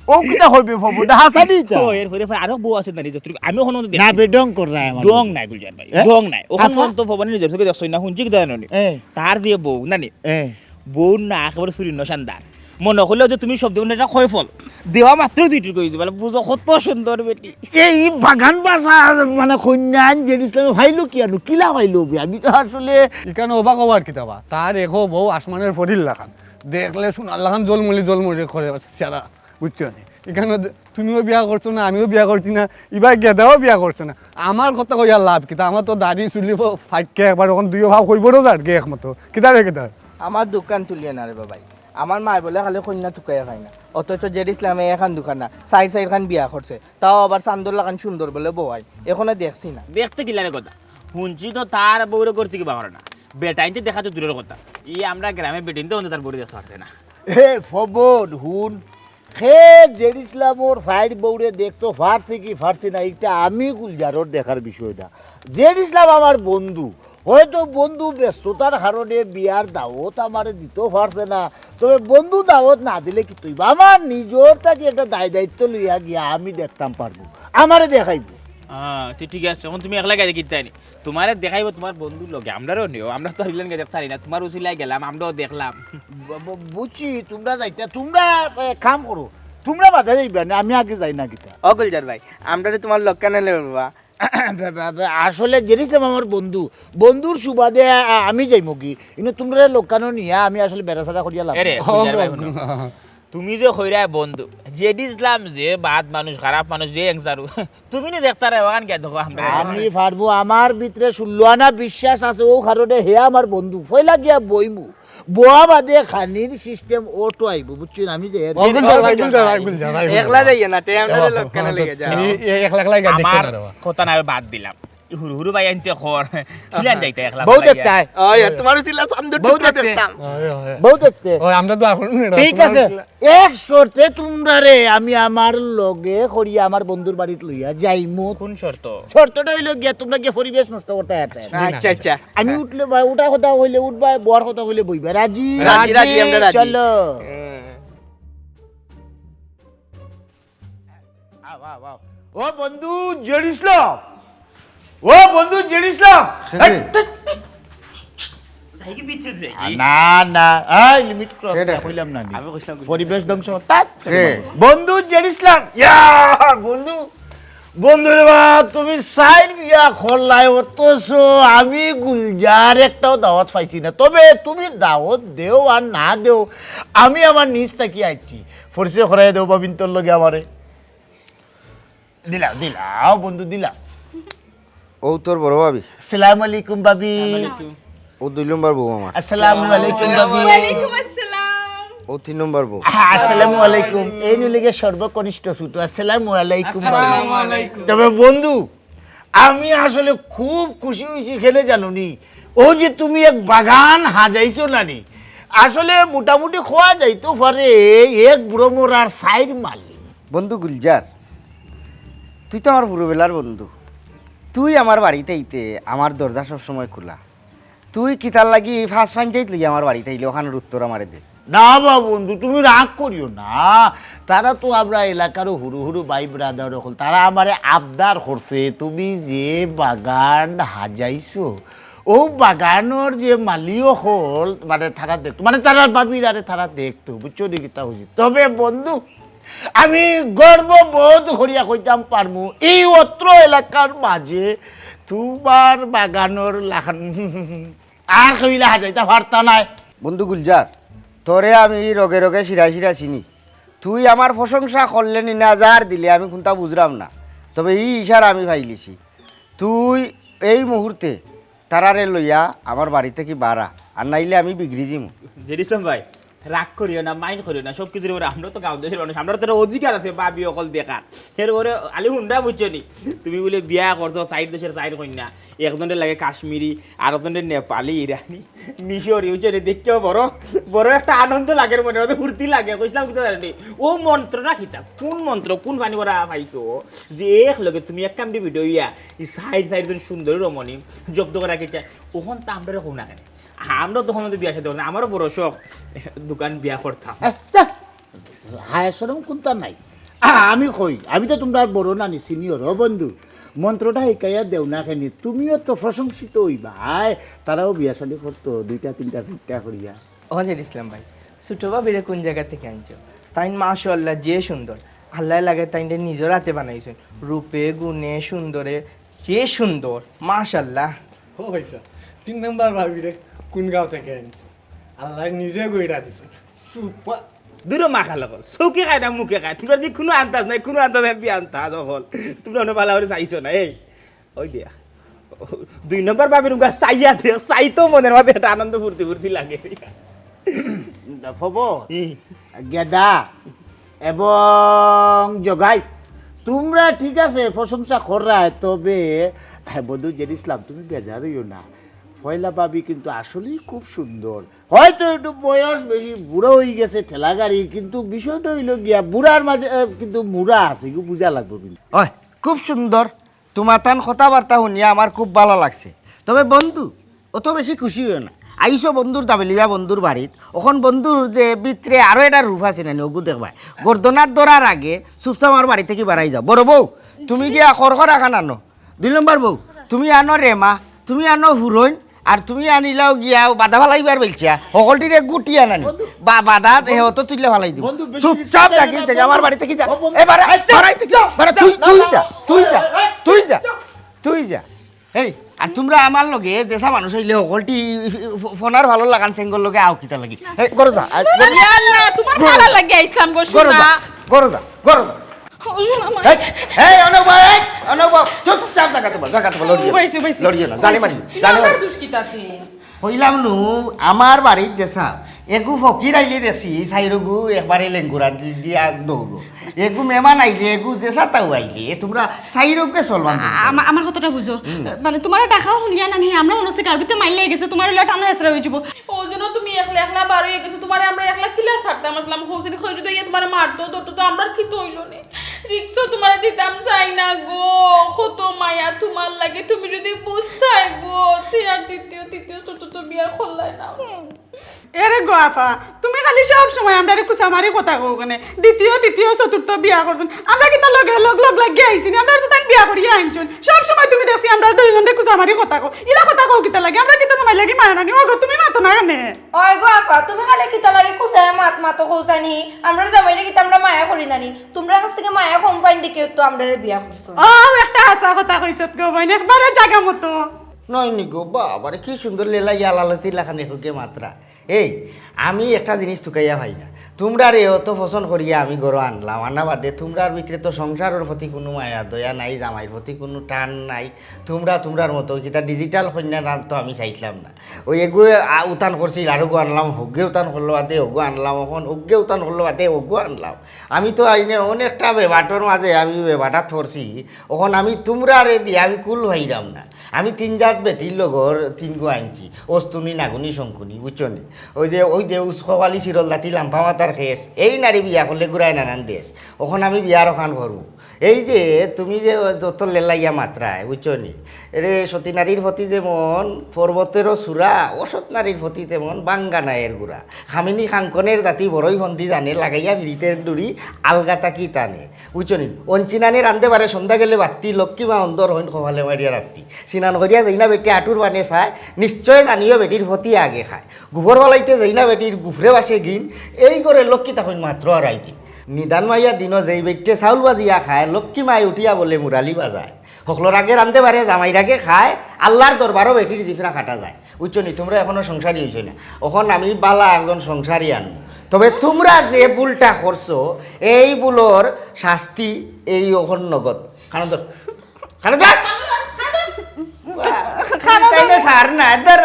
ও কিতা কইবে বাবু? না হাসানি তো। ও, এরপরে, এরপরে আরো বউ আছে নানি, যতটুকু আমি ওখানে তো না, দেখছি। বেডং কর রায় আমার। ডং নাই, গুলজার ভাই, হ্যাঁ? ডং নাই। ওখানে আচ্ছা। তো ভবনে নিজের চোখে দেখছই না, হুনছি কিতা জানো নি? এ। তার দিয়ে বউ, নানি? এ। বউ না, একেবারে চুরি নশানদার। মনে করলে যে তুমি সব দেবো না, এটা কয় ফল। দেওয়া মাত্র দুইটি কই দিবা, বুঝো কত সুন্দর বেটি। এই বাগান বাসা মানে কন্যা আন জেড ইসলামে পাইলো কি আনো? কিলা পাইলো বে? আমি তো আসলে এখানে অবাক হবার কিতা বা? তার এগো বউ আসমানের ফরির লাখান। দেখলে সোনার লাখান জলমলি জলমলি করে সারা। বুঝছো নি? এখানে দে-, তুমিও বিয়া করছো না, আমিও বিয়া করছি না, ইবা গেদাও বিয়া করছে না। আমার কথা কইয়া লাভ কিতা? আমার তো দাড়ি চুলি ফ-, ফাইককে একবার, ওখান দুইও ভাব কইবরও যার গে একমতো। কিতা রে কিতা? আমার দোকান তুলিয়ে না রে বাবাই। আমার মায় বলে খালি কন্যা তুকাইয়া খায় না। অথচ জেড ইসলামে এখান দোকান না, চাইর চাইর খান বিয়া করছে। তাও আবার চান্দর লাখান সুন্দর বলে বউয়াইন। এখনো দেখছি না। দেখতে কিলারে কথা? হুনছি তো তার বউরে করতে কি বাবার না। বেটাইনতে দেখা তো দূরের কথা। ই আমরা গ্রামে বেটিনতে অন্ত তার বউরে দেখতে পারছে না। এ ফবন, হুন। হে জেড ইসলামর চাইর বউরে দেখতো পারছে কি পারছে না, এটা আমি গুলজারর দেখার বিষয় না। জেড ইসলাম আমার বন্ধু, হয়তো বন্ধু ব্যস্ততার কারণে বিয়ার দাওয়াত আমারে দিতো পারছে না। তবে বন্ধু দাওয়াত না দিলে কিতা অইবো? আমার নিজর থাকি একটা দায় দায়িত্ব লইয়া গিয়া আমি দেখতাম পারবো, আমারে দেখাইবো। হ্যাঁ, তুই ঠিক আছে। এখন তুমি একলা গিয়া দেখিতে নি। তোমারে দেখাইবো তোমার বন্ধুর লগে। আমরারও নিও, আমরা তো আর ইলান গিয়া দেখতে পারি না। তোমার উচিলায় গেলাম, আমরাও দেখলাম। ব-, ব-, বুঝছি, তোমরা যাইতা, তোমরা, এ, কাম করো, তোমরা বাদে যাইবা না, আমি আগে যাই না কিতা? ও গুলজার ভাই, আমরারে তোমার লগে কেনে লইবা? বে-, বে-, বে-, আসলে জেড ইসলাম আমার বন্ধু, বন্ধুর সুবাদে আ-, আমি যাইমু কি? কিন্তু তোমরা লগে নিয়া আমি আসলে বেড়াছেড়া করিয়া লাভ এরে, নাই। গুলজার ভাই, হুনো। তুমি যে কইরায় বন্ধু, জেড ইসলাম যে বাদ মানুষ, খারাপ মানুষ, যে এংসারু, তুমি নি দেখতারায় ওখান গিয়া দেখো আমরা। আমি পারবো, আমার ভিতরে ষোলো আনা বিশ্বাস আছে, ও কারণে হে আমার বন্ধু। পয়লা গিয়া বইমু, বওয়া বাদে খানির সিস্টেম অটো আইবো, বুঝছো নি? আমি যে ও, গুলজার ভাই, গুলজার ভাই, গুলজার ভাই, গুলজার একলা ভাই। যাইয়া না, তে আমরা ও, লোক কেন ও, লেগে যাও? তুমি এ-, একলা একলা গিয়া দেখতে আমার পারো। কথা না, বাদ দিলাম। হুরু হুরু ভাই আনতে খর। কিলান যাইতা একলা বউ ভাই? দেখতায়। ওই, তোমার উচিলা চান্দুর বউ টুকরা দেখতে। দেখতাম। ওই, ওই। বউ দেখতে। ওই, আমরা তো এখন ঠিক তোমার আছে। উচিলা এক শর্তে তোমরারে আমি আমার লগে করিয়া আমার বন্ধুর বাড়িত লইয়া যাইমু। কোন শর্ত? শর্তটা অইলো গিয়া তোমরা গিয়া পরিবেশ নষ্ট করতায় এটা। জি না, আচ্ছা, আচ্ছা। আমি উঠলে বা উঠার কথা কইলে উঠবায়, বওয়ার কথা কইলে বইবায়। রাজি? রাজি, রাজি, আমরা রাজি। চলো। হুম। আও, আও, আও। ও বন্ধু জেড ইসলাম, ও বন্ধু জেড ইসলাম। কে রে? এই, এই, এই। যাই কি ভিতরে যাই কি? না, না, এই লিমিট ক্রস কে রে? কইলাম না নি। আমি কইছিলাম, কইছিলাম। পরিবেশ ধ্বংস। তাত কে? বন্ধু জেড ইসলাম। ইয়া, বন্ধু, বন্ধু রে বা, তুমি চাইর বিয়া করলায়, অথচ আমি গুলজার একটাও দাওয়াত পাইছি না। তবে তুমি দাওয়াত দেও আর না দেও, আমি আমার নিজ থাকি আইছি। পরিচয় করাই দেও বাবিন্তর লগে আমারে। দিলাও, দিলাও, বন্ধু, দিলাও। ও তোর বড় ভাবি। সালাম আলাইকুম, ভাবি। সালাম আলাইকুম। ও দুই নম্বর বউ আমার। আসসালামু আলাইকুম ভাবি। ওয়ালাইকুম আসসালাম। ও তিন নম্বর বউ। আসসালামু আলাইকুম। এই নিলেগে সর্বকনিষ্ঠ ছোট। আসসালামু আলাইকুম ভাবি। তবে বন্ধু, আমি আসলে খুব খুশি হইছি, কেনে জানো নি? ও যে তুমি এক বাগান হাজাইছো না নি, আসলে মোটামুটি কওয়া যাইতো পারে এক বুড়ো মরার সাইড মালি। বন্ধু গুলজার, তুই তো আমার পুরোবেলার বন্ধু। তুই আমার বাড়িত আইতে আমার দরজা সবসময় খোলা। তুই কিতার লাগি ফাঁস ফাঞ্জাইত লইয়া আমার বাড়িত আইলে, ওখানোর উত্তর আমারে দে। না বা বন্ধু, তুমি রাগ করিও না। তারা তো আমরা এলাকারও হুরু হুরু ভাই ব্রাদার অকল, তারা আমারে আবদার করছে, তুমি যে বাগান হাজাইছো, ও বাগানর যে মালি অকল, মানে তারা দেখতো, মানে তারা ভাবির আরে তারা দেখতো, বুঝছো নি কিতা কইছি? তবে বন্ধু, আমি গর্ববোধ করিয়া কইতাম পারমু, এই অত্র এলাকার মাঝে তোমার বাগানর লাখান আর কেউ ইলা হাজাইতা পারতা নায়। বন্ধু গুলজার, তোরে আমি রগে রগে শিরায় শিরায় চিনি। তুই আমার প্রশংসা করলে নি না যার দিলে আমি কোনটা বুঝলাম না। তবে এই ইশারা আমি পাইলিছি। তুই এই মুহূর্তে তারারে লইয়া আমার বাড়ি থাকি বারা, আর নাইলে আমি বিগড়ি যিমু। জেড ইসলাম ভাই, রাগ করিও না, মাইন্ড করিও না, সব কিছুর উপরে আমরা তো গাঁও দেশের মানুষ, আমরা তো একটা অধিকার আছে ভাবি অকল দেখার। এর পরে আলি হুন্ডা বুঝছো নি, তুমি বলে বিয়া করছো চাইর দেশের চাইর কইন্যা, একজনের লাগে কাশ্মীরি, আর একজনের নেপালি, ইরানি, মিশরি, বুঝছো নি? দেখতেও বড় বড় একটা আনন্দ লাগে, মনে মধ্যে ফুর্তি লাগে। কইছিলাম কিতা জানি, ও মন্ত্র না কিতা, কোন মন্ত্র, কোন পানি করা পাইছো যে এক লগে তুমি এক কামড়ি ভিডিও ইয়া, এই সাইড সাইড জন সুন্দরী রমণী জব্দ করা কি চায়, ওখান তো আমরা কম না কেন? আমরা তখন তো বিয়া শাদী করতাম, আমারও বড় শখ দোকান বিয়া করতাম। হায় শরম কোনটা নাই। আ, আমি কই, আমি তো তোমরা বড় নানি, সিনিয়র। ও বন্ধু, মন্ত্রটা শিকাইয়া দেও না কেনে, তুমিও তো প্রশংসিত হইবা। আয়, তারাও বিয়া শাদী করতো দুইটা তিনটা চারটা করিয়া। ও জেড ইসলাম ভাই, ছোট ভাবিরে কোন জায়গা থেকে আনছো? তাইন মাশাআল্লাহ যে সুন্দর, আল্লাহ লাগে তাইনরে নিজের হাতে বানাইছেন, রূপে গুণে সুন্দরে যে সুন্দর, মাশাআল্লাহ। ও ভাইসা, তিন নম্বর ভাবিরে কোন গাঁও থেকে আনছো? আল্লাহ নিজে গইরা দিছে। সুপার। দূরো মা খালা বল, চৌকে খায় না মুখে খায়, তোমরা যে কোনো আন্দাজ নাই, কোনো আন্দাজ নাই, বি আন্দাজ অকল। তোমরা অনেক ভালো করে চাইছো না, এই ওই দিয়া দুই নম্বর ভাবির উঙ্গা চাইয়া দেখ, চাইতো মনের মধ্যে একটা আনন্দ ফুর্তি ফুর্তি লাগে। ফবর, গেদা এবং জগাই, তোমরা ঠিক আছে প্রশংসা কররায়, তবে হ্যাঁ, বন্ধু জেড ইসলাম, তুমি বেজার হইও না। পয়লা ভাবি কিন্তু আসলেই খুব সুন্দর, হয়তো একটু বয়স বেশি বুড়ো হয়ে গেছে ঠেলা গাড়ি, কিন্তু বিষয়টা হইল গিয়া বুড়ার মাঝে আহ, কিন্তু মুড়া আছে, এগু বুঝা লাগবো কিন্তু। ওই, খুব সুন্দর। তোমার তান কথাবার্তা শুনিয়া আমার খুব ভালা লাগছে। তবে বন্ধু, অত বেশি খুশি হইও না। আইসো বন্ধুর দাবেলিয়া বন্ধুর বাড়িত, অখন বন্ধুর যে ভিতরে আরো একটা রূপ আছে না, ওগু দেখবায়। গর্দনাত ধরার আগে চুপচাপ আমার বাড়ি থাকি বারাই যাও। বড় বউ, তুমি গিয়া খড়খড়া খান আনো। দুই নম্বর বউ, তুমি আনো রেমা, তুমি আনো হুরইন, আর তুমি আনিলাও গিয়া বাদা ফালাইবার বেলছিয়া, হকলটির এক গুটি আনানি। বা-, বাদা এ অত তুললে ফালাই দিব। বন্ধু, বেশি চুপচাপ চিন্তা থাকি না, থেকে আমার বন্ধু। বাড়ি থাকি যা। ও বন্ধু, এ বারা, এই যা, বারাই থাকি যা, যা, বারা, যা, তুই, যা, তুই যা, তুই যা, তুই যা। এই, আর তোমরা আমার লগে যেসা মানুষ হইলে হকলটি ফোনার ভালো লাগান সেঙ্গল লগে আও কিতা লাগি। এই, ঘরো যা, আ, ঘরো যা। ইয়া আল্লাহ, তোমার ঘরো ভালো যা। লাগে আইসলাম গো, ঘরো যা, শোনা। ঘরো যা, ঘরো যা। ও, শোনা, মা। এই, এই, অনব, এই, অনব, চুপচাপ জাগাত বও, জাগাত বও, লড়িও না। বইছি, বইছি। লড়িও না, জানে মারি, ইটা জানে আমার মারি। দুষ কিতাতে? কইলাম নু, আমার বাড়িত যেসা, এগু ফকির আইলে দেখছি, সাইরগু একবারে লেঙ্গুরা দি-, দিয়া দৌড়ো। এগু মেহমান আইলে, এগু যেসা তাও আইলে, তোমরা সাইরগুকে চলবান আ-, আমা-, আমার কথাটা বুঝো। মানে, তোমার ডাকা শুনিয়া না নি, আমরা মনে হচ্ছে গার্বিতে মাইল লেগে গেছে, তোমার হইলে টানা হেসরা হয়ে যাবো। ও জন্য তুমি একলা একলা বার হয়ে গেছো, তোমারে আমরা একলা কিলা ছাড়তাম আসলাম, হোসেন খই যদি ইয়ে তোমারে মারতো, ধরতো তো আমরা কি তো হইলো নে। রিক্সও তোমারে দিতাম চাই না গো, কত মায়া তোমার লাগে, তুমি যদি বুঝতাই গো, তে আর দ্বিতীয়, তৃতীয়, চতুর্থ বিয়া করলাই না। এরে গো আফা, তুমি খালি সব সময় আমরারে কুচামারি কথা কও কেনে? দ্বিতীয়, তৃতীয়, চতুর্থ বিয়া করছইন। আমরা কিতা লগে লগ লগ লাগিয়া আইছি নি? আমরা তো তাই বিয়া করিয়া আনছইন। সব সময় তুমি দেখছি আমরা দুইজনরে কুচামারি কথা কও। ইলা কথা কও কিতা লাগি? আমরা কিতা তোমার লাগি মায়া নানি? ওগো, তুমি মাতো না কেনে? ওই গো আফা, তুমি খালি কিতা লাগি কুচায় মাত মাতো কও জানি? আমরা জামাইরে কিতা আমরা মায়া করি নানি? তোমরা কাছ থেকে মায়া কম পাইন দেখে তো আমরারে বিয়া করছো। ও, একটা হাছা কথা কইছত গো বইন, একবারে জাগা মতো। নয় নি গো, বাবারে, কি সুন্দর লেলা ইয়ালালতি লাখান এহুকে মাতরা। এই, আমি একটা জিনিস তুকাইয়া পাই না। তুমরারে অত পছন্দ করিয়া আমি ঘরো আনলাম, আনা বাদে তুমরার ভিতরে তো সংসারর প্রতি কুনু মায়া দয়া নাই, জামাইর প্রতি কুনু টান নাই। তুমরা তুমরার মতো কিতা ডিজিটাল কইন্যা তো আমি চাইছিলাম না। ওই এগু আ, উতান করছিল, আরগু আনলাম, হগ্গে উতান করলো বাদে হগু আনলাম, অখন হগ্গে উতান করলো বাদে হগু আনলাম। আমি তো আইনে অনেকটা বেবাটর মাঝে আমি বেবাটাত পড়ছি। অখন আমি তুমরারে দিয়া আমি কুল পাইরাম না। আমি তিন জাত বেটির লগর তিনগু আনছি, অস্তুনি, নাগুনি, শঙ্কুনি, বুঝছো নি? ওই যে, ওই যে উস কপালি, চিরল দাঁতি, লাম্পা মাথার খেস, এই নারী বিয়া করলে ঘুরায় নানান দেশ। অখন আমি বিয়ার অখান করমু। এই যে তুমি যে যত লেলাইয়া মাতরায়, বুঝছো নি? এরে সতী নারীর প্রতি যেমন পর্বতেরও চূড়া, অসৎ নারীর প্রতি তেমন বাঙ্গা নায়ের গুড়া। কামিনী কাঙ্কনের জাতি বড়ই ফন্দি জানে, লাগাইয়া পিরিতের ডুরি আলগা থাকি টানে। বুঝছো নি? অঞ্চিনানে রান্ধে বারে সন্ধ্যা গেলে বাত্তি, লক্ষ্মী মা অন্দর হইন কপালে মারিয়া রাত্তি। সিনান করিয়া যেইনা বেটি আটুর বানে চায়, নিশ্চয় জানিও বেটির ফতি আগে খায়। গুফর বালাইতে যেইনা বেটির গুফরে বাসে গিন, এই ঘরে লক্ষ্মী তখন মাত্র আর আইতি। নিদান মাইয়া দিন যেই বেটে চাউল বাজিয়া খায়, লক্ষ্মী মায় উঠিয়া বলে মুরালি বাজায়। হকলর আগে রান্ধে বারে জামাইর আগে খায়, আল্লাহর দরবারও বেটির জিফরা কাটা যায়। বুঝছো নি? তুমরা এখনো সংসারী হইছো না। অখন আমি বালা একজন সংসারী আনমু। তবে তুমরা যে ভুলটা করছো, এই ভুলর শাস্তি এই অখন নগদ। কানো ধর। কানো ধর। কানো ধর। তাই না স্যার না, ধর।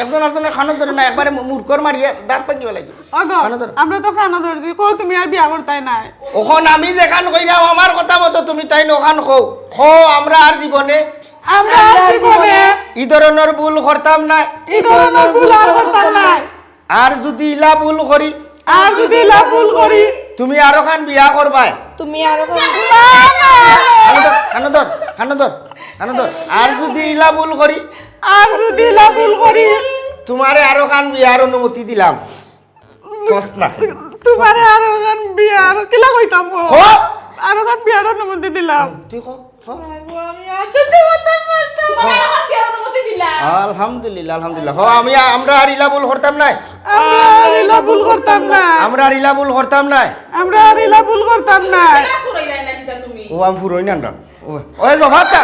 একজন একজনের কানো ধরে না, একবারে মু-, মুরকর মারিয়া দাঁত ভাঙিবা লাগি। ও গো, কানো ধর। আমরা তো কানো ধরছি। কও তুমি আর বিয়া করতায় নায়। অখন আমি যেখান কইরাম আমার কথা মতো তুমি তাইন অখান কও। কও আমরা আর জীবনে আমরা আর জীবনে ই ধরনর ভুল করতাম নায়। ই ধরনর ভুল আর করতাম নায়। আর যুদি ইলা ভুল করি, আর যুদি ইলা ভুল করি, তুমি আরোখান বিয়া করবায়। তুমি আরোখান কানো ধর, কানো ধর, কানো ধর, কানো ধর। আর যুদি ইলা ভুল করি, আর যুদি ইলা ভুল করি, তুমারে আরোখান বিয়ার অনুমতি দিলাম। কস না। তুমারে আরোখান বিয়ার, কিলা কইতাম ও? ক। আরোখান বিয়ার অনুমতি দিলাম। তুই ক। হ? আমি আর সহ্য করতাম পারতাম না। তোমার এখন বিয়ার অনুমতি দিলাম। আলহামদুলিল্লাহ, আলহামদুলিল্লাহ। হ, আমি, আমরা আর ইলা ভুল করতাম নায়। আমরা আর ইলা ভুল করতাম নায়। আমরা আর ইলা ভুল করতাম নায়। আমরা আর ইলা ভুল করতাম নায়। কেলা ফুরাইলাই না কিতা তুমি? ও, আমি ফুরই না, না। ও, ওই জফাত দা।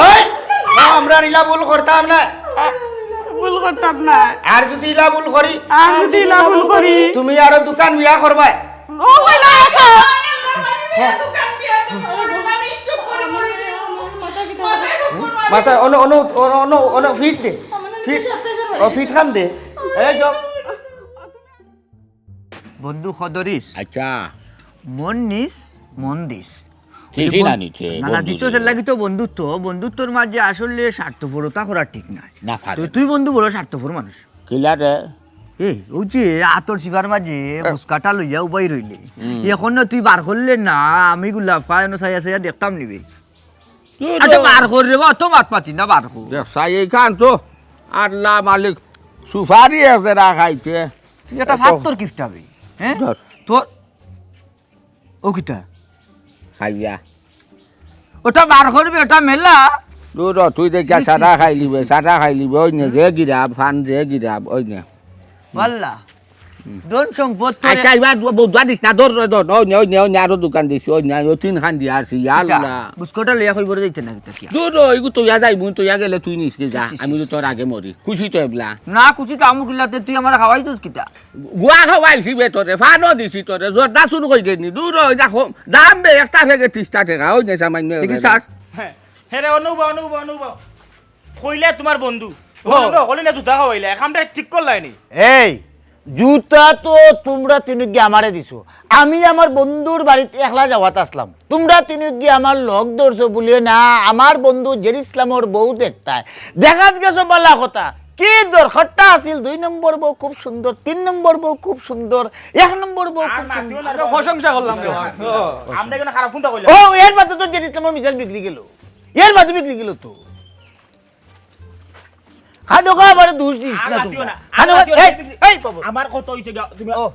ওই, হ, আমরা আর ইলা ভুল করতাম নায়। ভুল করতাম নায়। আর যুদি ইলা ভুল করি, আর যুদি ইলা ভুল করি, তুমি আরো দুখান বিয়া করবায়। ও ভাই না, এটা। মাথা, অনু, অনু, অনু, অনু, অনু, ফিট দে। ফিট, ও ফিট খান দে। এই যাও। বন্ধু খদরিস। আচ্ছা। মন নিস, মন দিস। ঠিকই না নিছে, না, না, বন্ধু দিছস, রে। এর লাগি তো বন্ধুত্ব। বন্ধুত্বর মাঝে আসলে স্বার্থপরতা করা ঠিক নায়। না, পারে তুই, না। তুই বন্ধু বড় স্বার্থপর মানুষ। কিলা রে? এই, ওই যে আতর শিবার মাঝে এ। ফুসকাটা লইয়া উবাই রইলে। হুম। এখন না তুই বার করলে না, আমি গুলা ফায়নো চাইয়া চাইয়া দেখতাম নিবে। তুই আচ্ছা, তো বার কর রে বা, অত মাত মাতি না, বার কর। দেখ, চাই এইখান তো আল্লাহ মালিক সুপারি আছে রা খাইতে। তুই একটা এত ফাত্তর কিফটা বে, হ্যাঁ? ধর। তোর ও কিতা? খাইয়া। ওটা বার করবে, ওটা মেলা। দূর হ, তুই দেখিয়া ছি, ছি, সাদা ছি, খাই ছি, লিবে, ছি। সাদা খাই লিবে, ওই নে যে গিরাব, ফান যে গিরাব, ওই নে। ওয়াল্লা। হুম। ধন সম্পদ তোরে আচ্ছা, এবার বউ-, বউদুয়া দিস না, ধর, ধর, ধর, ওই নে, ওই নে, ওই নে, আরো দুখান দিছি, ওই নে, ওই তিনখান দিয়া আছি, ইয়া কিতা? আল্লাহ। বুস্কটা লইয়া কই বড় যাইতে না কিতা কিয়া? দূর হ, এগু তইয়া যাইবু, তইয়া গেলে তুই নিস কি যা, ছি, ছি, আমি তো ছি। তোর আগে মরি। খুশি তো এবলা। না, খুশি তো আমু কিলাতে তুই আমার খাওয়াইছস কিতা? গুয়া খাওয়াইছি বে তোরে, ফানও দিছি তোরে, জর্দা চুর করি দেনি। দূর হ, যা খো-, দাম বে, একটা প্যাকেট ত্রিশটা টেকা, ওই নে সামান্য দেখি বে। স্যার। হ্যাঁ, হ্যাঁ রে, অনুভব, অনুভব, অনুভব। কইলে তোমার বন্ধু। ও। বন্ধু, কইলে না জুতা খাওয়াইলে, এখানটা ঠিক করলাই নি। এই, জুতা তো তুমরা তিনগি আমারে দিছো। আমি আমার বন্ধুর বাড়িত একলা যাওয়াত আসলাম। তুমরা তিনগি আমার লগ ধরছো বুলিয়ে না, আমার বন্ধু জের ইসলামর বউ দেখতায়। দেখাত গেছো বালা কথা। কি দরকারটা আছিল? দুই নম্বর বউ খুব সুন্দর, তিন নম্বর বউ খুব সুন্দর, এক নম্বর বউ আর খুব মাতিও সুন্দর। না। আমরা প্রশংসা করলাম তো। ও, আমরা কেন খারাপ ফোনটা কইলাম? ও, এর বাদে তো জের ইসলামর মিজাজ বিগড়ি গেল। এর বাদে বিগড়ি গেল তো। খাদো খা, আমারে দুষ দিস আর না মাতিও তোমরা। না, আর খাদো খা, মাতিও না। এই, এই, বাবু। আমার কত হইছে গা, তুমি ও,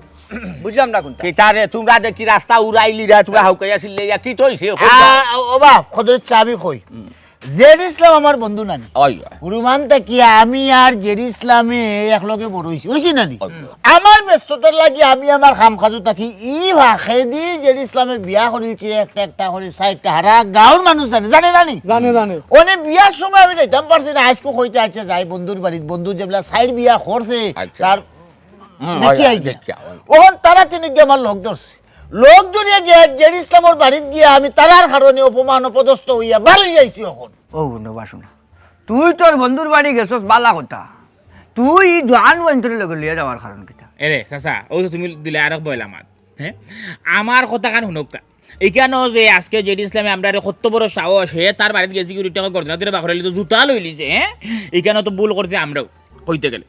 বুঝলাম না কোনটা। কিতা রে, তোমরা দেখি রাস্তা উড়াইলি রে, তোমরা হাউকাইয়া ছিলে, ইয়া কিতা হইছে? আ, ও, ও বাপ, খদরের চাবি কই? হুম। জেড ইসলাম আমার বন্ধু নানি। অয়, অয়। হুরুমান থাকি আমি আর জেড ইসলামে একলগে বড় অইছি, অইছি নানি? অয়। আমার ব্যস্ততার লাগি আমি আমার কাম কাজো থাকি, ই ফাঁকেদি জেড ইসলামে বিয়া করিলছে একটা একটা করি, চাইরটা, হারা গাঁওর মানুষ জানে, জানে নানি? জানে, জানে। অনে বিয়ার সময় আমি যাইতাম পারছি না, আইজকু কইতে আইছে যাই বন্ধুর বাড়িত, বন্ধু যেবলা চাইর বিয়া করছে, আচ্ছা। তার হুম, দেখি অয়, আই গিয়া। দেখি, অয়। অখন তারা তিনগু গিয়া আমার লগ ধরছে। লগ ধরিয়া গিয়া জেড ইসলামর বাড়িত গিয়া আমি তারার কারণে অপমান অপদস্থ অইয়া বারই আইছি অখন। ও হুনো বা হুনো, তুই তোর বন্ধুর বাড়ি গেছস, বালা কথা। তুই ই জোয়ান বইন্তরে লগে লইয়া যাওয়ার কারণ কিতা? এরে চাচা, অউ তো তুমি দিলে আরক বয়লা মাত। হ্যাঁ, আমার কথাখান হুনউক্কা। ইখানো যে আজকে জেড ইসলামে আমরারে কত বড় সাহস, হে তার বাড়িত গেছে কি, উল্টা গর্দনা ধরি বাখরাইলিছে, জুতা লইলিছে, হ্যাঁ? ইখানো তো ভুল করছি আমরাও, কইতে গেলে।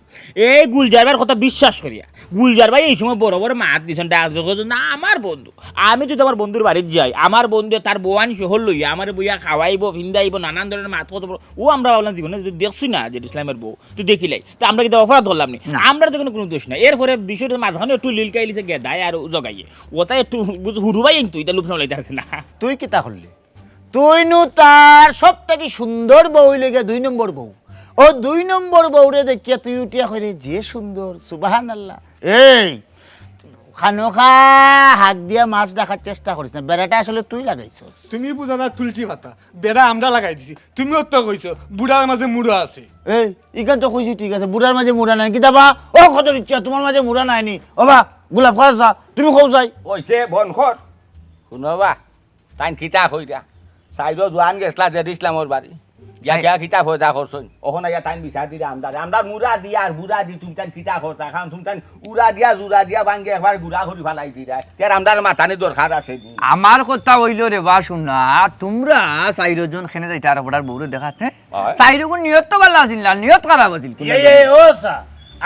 এই গুলজার ভাইর কথা বিশ্বাস করিয়া, গুলজার ভাই ই সময় বড় বড় মাত দিছইন, ডাক জগত না আমার বন্ধু। আমি যদি আমার বন্ধুর বাড়িত যাই, আমার বন্ধু তার বউ আনি শহর লইয়া আমারে বইয়া খাওয়াইবো, ফিন্দাইবো, নানান ধরনের মাত কত বড়। ও আমরা ভাবলাম জীবনে যদি দেখছি না জেড ইসলামর বউ, তুই দেখিলাই, তো আমরা কিতা অপরাধ করলাম নি? না। আমরা তো কুনু, কুনু দোষ নাই। এরপরে বিষয়টা মাঝখানে একটু লিলকাইলিছে গেদায় আর জগাইয়ে। ওটা একটু বুঝ-, হুরু ভাই কিন্তু ইটা লুপ সামলাইতে পারছে না। তুই কিতা করলি? তুই নু তার সব থাকি সুন্দর বউ অইলে গিয়া দুই নম্বর বউ। ও দুই নম্বর বউরে দেখিয়া তুই উঠিয়া কইরে, "যে সুন্দর, সুবহানাল্লাহ।" এই, খানোখা হাত দিয়া মাছ দেখার চেষ্টা করিস না, বেড়াটা আসলে তুই লাগাইছস। তুমি বুঝা না তুলসী পাতা, বেড়া আমরা লাগাই দিছি। তুমিও তো কইছো, বুড়ার মাঝে মুড়া আছে। এই, ইখান তো কইছি ঠিক আছে, বুড়ার মাঝে মুড়া নাই। কিতা বা? ও কত ইচ্ছা, তুমার মাঝে মুড়া নাই নি? ও বা, গোলাপ খাওয়া চা, তুমি কও চাই। অইছে, বন্ধ কর। হুনো বা, তাইন কিতা কইরা? চাইরো জোয়ান গেছলা জেড ইসলামর বাড়ি। গিয়া এই গিয়া কিতা ফয়দা করছইন? অখন আইয়া তাইন বিচার দিরা আমরারে। আমরার মুড়া দি আর বুড়া দি তুমি তাইন কিতা করতা? কারণ তুমি তাইন উড়া দিয়া জুড়া দিয়া ভাঙ্গি একবার গুড়া করি ফালাই দিরা। তে আর আমরার মাতানি দরকার আছে নি? আমার কথা অইলো রে বা, হুনো, তুমরা চাইরো জন কেনে যাইতায় আর বুড়ার বউরে দেখাত? অয়। চাইরোগুর নিয়ত তো ভালা আছিল না, নিয়ত খারাপ আছিল। এ, এ, ও স্যার,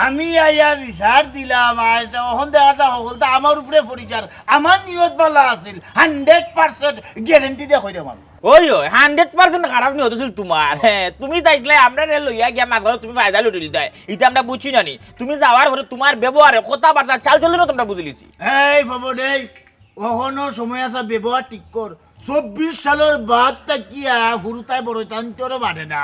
আমি আইয়া বিচার দিলাম, আর এটা অখন দেখা যায় হকলতা আমার উপরে পড়ি যার। আমার নিয়ত ভালা আছিল, hundred percent guarantee দিয়া কইরাম আমি। অয়, অয়, hundred percent খারাপ নিয়ত আছিল তুমার। হ্যাঁ, তুমি চাইছলায় আমরারে লইয়া গিয়া মাঝখানো তুমি ফায়দা লুটিলিতায়। ইটা আমরা বুঝছি না নি। তুমি যাওয়ার পরে তুমার ব্যবহারে, কথাবার্তা, চালচলনও তো আমরা বুঝিলিছি। এই বাবা রে, অখনো সময় আছে, ব্যবহার ঠিক কর। চব্বিশ সালর বাদ থাকিয়া হুরুতায় বড় তান তোরে বাড়ে না।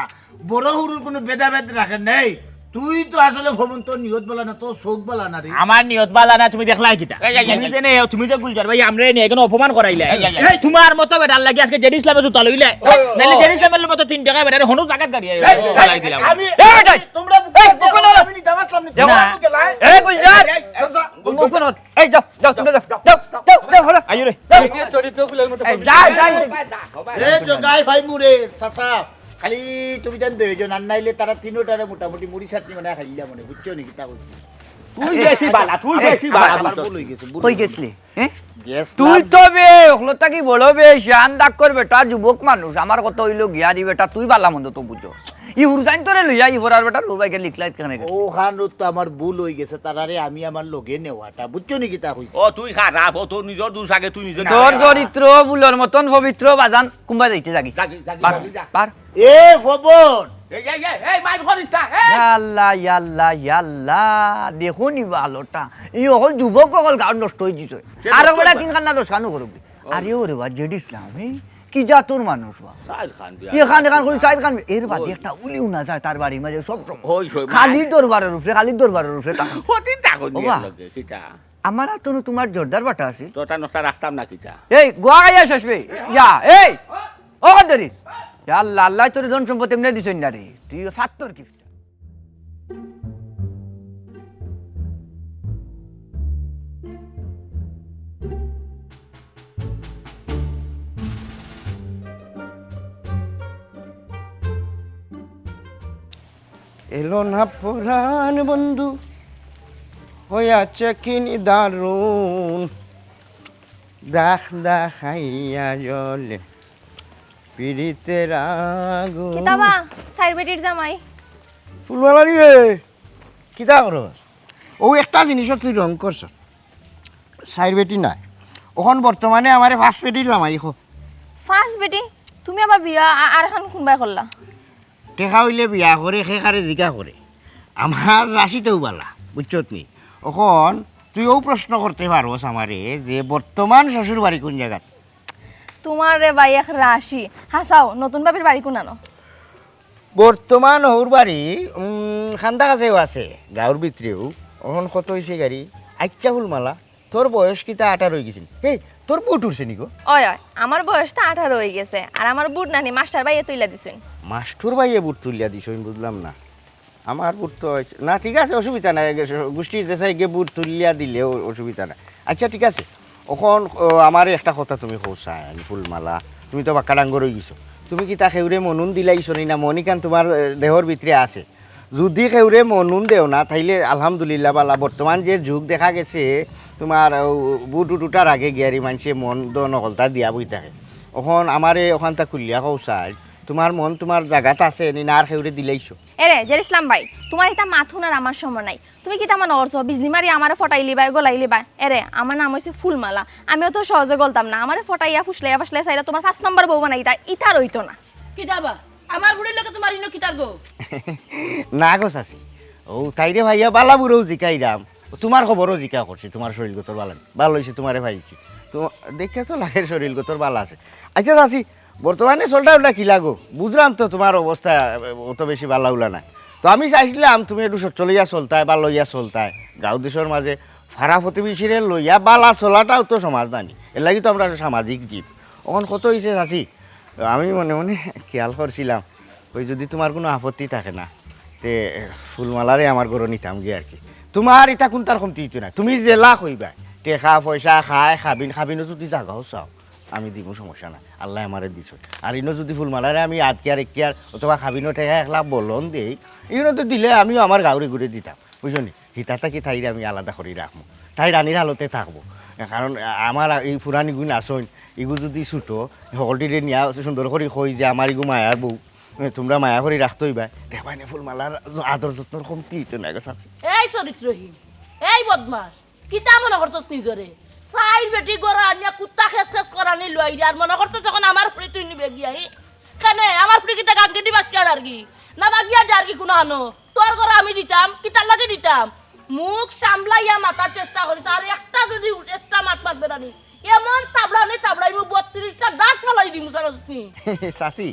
বড় হুরুর কুনু ভেদাভেদ রাখে নাই। তুই তো আসলে ভবন, তোর নিয়ত ভালা না, তোর চউখ ভালা না রে। আমার নিয়ত ভালা না, তুমি দেখলায় কিতা? এই, এই, এই, তুমি এই। যে নে, তুমি যে গুলজার ভাই, আমরারে নে, এখানো অপমান করাইলায়। এই, এই, এই। এই, তুমার মতো বেটার লাগি আজকে জেড ইসলামে জুতা লইলায়। ও, ও। নাইলে জেড ইসলামের মতো তিন টাকা বেটারে হনু জাগাত গাড়ি এই, এই, ফালাই দিলাম। আমি, এই বেটা, তোমরা এই, বুঝো, বুঝো না। আমি নিতাম আসলাম নি, না। তোমরা গেলায়। এই গুলজার। এই, এই, এই, এই, মুখ কোন? এই যাও, যাও, তুমি যাও, যাও, যাও, যাও, যাও, হলো। আইও রে। যাও। এই চরিত্র ফুলের মতো এই, পবিত্র। যা, যা, যা। এই জগাই ভাই মুরে, চাচা, খালি তুমি জান দুইজন, আর নাইলে তারা তিনোটারে মোটামুটি মুড়ি চাটনি বানাই খাইলা মনে, বুঝছো নি কিতা কইছি? তুই বেশি বালা, তুই এই, বেশি বালা, আমার, আমার বুঝছো? ভুল অই গেছে, ভুল কই অই গেছে। গেছলি? হ্যাঁ? গেছলাম। তুই তো বে, অকলতা কি বড় বে, শান ডাক্কর বেটা, যুবক মানুষ। আমার কথা অইলো গিয়া রে বেটা, তুই বালা মন্দ তো বুঝো। ই হুরুতাইন তোরে লইয়া, ই ফরার বেটা, লুবাইকে লিখলাইত কেনে গেছে? ও খান তো আমার ভুল অই গেছে, তারারে আমি আমার লগে নেওয়াটা, বুঝছো নি কিতা কইছি? ও তুই খারাপ, ও তোর নিজর দোষ আগে তুই নিজে না। তোর চরিত্র ফুলর মতন পবিত্র বাজান, কুম্বা যাইতে যাগি। যাগি, যাগি, পার, যাগি, যা। পার। এ ফবন। এই, এই, এই, এই, মাইর করিস না, এই। ইয়াল্লা, ইয়াল্লা, ইয়াল্লা, দেখো নি ভালোটা। ই অকল যুবক অকল গাঁও নষ্ট অই দিছে। কে আর নষ্ট বেটা অইছে? তিনখান না দশখানও করবি। ও। আরে ওরে বা, জেড ইসলাম, এই কি জাতর মানুষ বা? সাইর খান দিয়া। এখান, এখান করি সাইর খান, এর বাদে ওই। একটা উলি উনা যায় তার বাড়ির মাঝে সব সময়। ওই, ওই, খালি মানে। দরবারের উপরে, খালি দরবারের উপরে তাকান। হতে থাকো নি ওবা। এর লগে, কিতা? আমার হাতো তোমার জর্দার বাটা আছে। তোরটা নকশা রাখতাম না কিতা? এই, গোয়া গাইয়া শেষ বে। যা, এই, ও কত ধরিস? আল্লাহ, আল্লাহ তোর ধন সম্পদ এমনি দিছইন না রে। তুই ফাত্তর গিফট। এলো না পরাণ বন্ধু, হইয়াছে কি নিদারুণ, দাহ দাহাইয়া জ্বলে পিরিতের আগুন। কিতা বা, সাইর বেটির জামাই? ফুলওয়ালা রে, কিতা করস? ও একটা জিনিস তুই রং করছ। সাইর বেটি নাই। অখন বর্তমানে আমারে ফার্স্ট বেটির জামাই কো। ফার্স্ট বেটি? তুমি আবার বিয়া আ-, আর খান কোনবায় করলা? টেকা অইলে বিয়া করে, কে কারে জিকা করে। আমার রাশিটাও বালা, বুঝছত নি? অখন তুই ও প্রশ্ন করতে পারস আমারে যে বর্তমান শ্বশুর বাড়ি কোন জাগাত? তোমার রে ভাই এক রাশি। হাছাও, নতুন ভাবির বাড়ি কোনানো? বর্তমান হউর বাড়ি, উম, খান্দা কাছেও আছে, গাঁওর ভিতরেও। অখন কত অইছে গাড়ি? আইচ্ছা ফুলমালা, তোর বয়স কিতা আঠারো অইগেছে নি? হেই, তোর বুট উঠছে নি গো? অয়, অয়, আমার বয়স তো আঠারো অইগেছে, আর আমার বুট নানি মাস্টার ভাইয়ে তুইলা দিছইন। মাস্টার ভাইয়ে বুট তুলিয়া দিছইন, বুঝলাম না। আমার বুট তো অইছে না, ঠিক আছে, অসুবিধা নাই। গুষ্টির দেশে গিয়ে বুট তুলিয়া দিলেও অসুবিধা নাই। আইচ্ছা, ঠিক আছে, অখন, ও, আমারে একটা কথা তুমি কও চাইন, ফুলমালা, তুমি তো বাক্কা ডাঙ্গর অইগেছো। তুমি কিতা কেউরে মন-উন দিলাইছো নি না? মন ইখান তুমার, এ, দেহর ভিতরে আছে। যুদি কেউরে মন-উন দেও না, তাইলে আলহামদুলিল্লাহ বালা। বর্তমান যে যুগ দেখা গেছে, তুমার, ও, বুট উট উঠার আগে গিয়ারি মানষে মন দন হকলতা দিয়া বই থাকে। অখন আমারে অখানতা খুলিয়া কও চাইন, তুমার মন তুমার জাগাত আছে নি না আর কেউরে দিলাইছো? এরে, জের ইসলাম ভাই, তুমার ইতা মাত হুনার আমার সময় নাই। তুমি কিতা মনো করছো, বিজলি মারি আমারে ফটাইলিবায়, গলাইলিবায়? এরে, আমার নাম অইছে ফুলমালা, আমি অত সহজে গলতাম না। আমারে ফটাইয়া, ফুসলাইয়া, ফাসলাইয়া চাইরা তুমার পাঁচ নম্বর বউ বানাইতায়, ইতা আর অইতো না। কিতা বা? আমার ফুড়ির লগে তুমার ইনো কিতার গো? না গো চাচি, অউ তাইরে ভাইয়া বালা বুড়াও জিকাইরাম, তুমার খবরও জিকা করছি, তুমার শরীরগতর বালা নি? বালা অইছে তুমারে পাইছি। তো দেখে তো লাগের শরীরগতর বালা আছে। আইচ্ছা চাচি, বর্তমানে চলটা উল্টা কিলা গো? বুঝরাম তো তুমার অবস্থা, এ, অত বেশি বালা উলা নায়। তো আমি চাইছিলাম তুমি একটু সচ্ছল অইয়া চলতায়, বালা অইয়া চলতায়। গাঁও দেশর মাঝে ফাড়া প্রতিবেশীরে লইয়া বালা চলাটাও তো সমাজ নানি, এরলাগি তো আমরা সামাজিক জীব। অখন কত অইছে চাচি, আমি মনে মনে খেয়াল করছিলাম, অই যুদি তুমার কুনু আপত্তি থাকে না, তে ফুলমালারে আমার ঘরো নিতাম গিয়া আর কি। তুমার ইতা কুনতার কমতি অইতো নায়, তুমি যেলা কইবায়, টেকা পয়সা, খায়, খাবিন, খাবিনও যুদি জাগাও চাও, আমি দিমু, সমস্যা নাই, আল্লায় আমারে দিছইন। আর ইনো যুদি ফুলমালারে আমি আধ কিয়ার, এক কিয়ার অথবা খাবিনও টেকা এক লাখ বলন দেই, ইনো তো দিলে আমিও আমার গাঁওরে ঘুরে দিতাম, বুঝছো নি? হিতা থাকি তাইরে আমি আলাদা করি রাখমু, তাই রানীর হালতে থাকবো। কারণ আমার এই ফুরান ইগুইন আছইন, ইগু যুদি ছুটো, হকলটিরে নিয়া সুন্দর করি কই যে আমার ইগু মায়ার বউ, তুমরা মায়া করি রাখতে অইবায়। দেখবায় নে ফুলমালার আদর যত্নর কমতি অইতো নায় গো চাচি। এই চরিত্রহীন, এই বদমাস, কিতা মনো করছস নিজরে? চাইর বেটি ঘরো আনিয়া কুত্তা খেস খেস করানি লইরে, আর মনো করছস অখন আমার ফুড়ি তুই নিবে গিয়া, হি? কেনে, আমার ফুড়ি কিতা গাঙ্গেদি বাসিয়া যারগি? না বাগিয়া যারগি কুনু হানো? তোর ঘরো আমি দিতাম, কিতার লাগি দিতাম? মুখ সামলাইয়া মাতার চেষ্টা করিস, আর একটা যুদি extra মাত মাতবে নানি, এমন তাবড়ানি তাবড়াইমু, বত্রিশটা দাঁত ফালাই দিমু, জানোস নি? চাচি,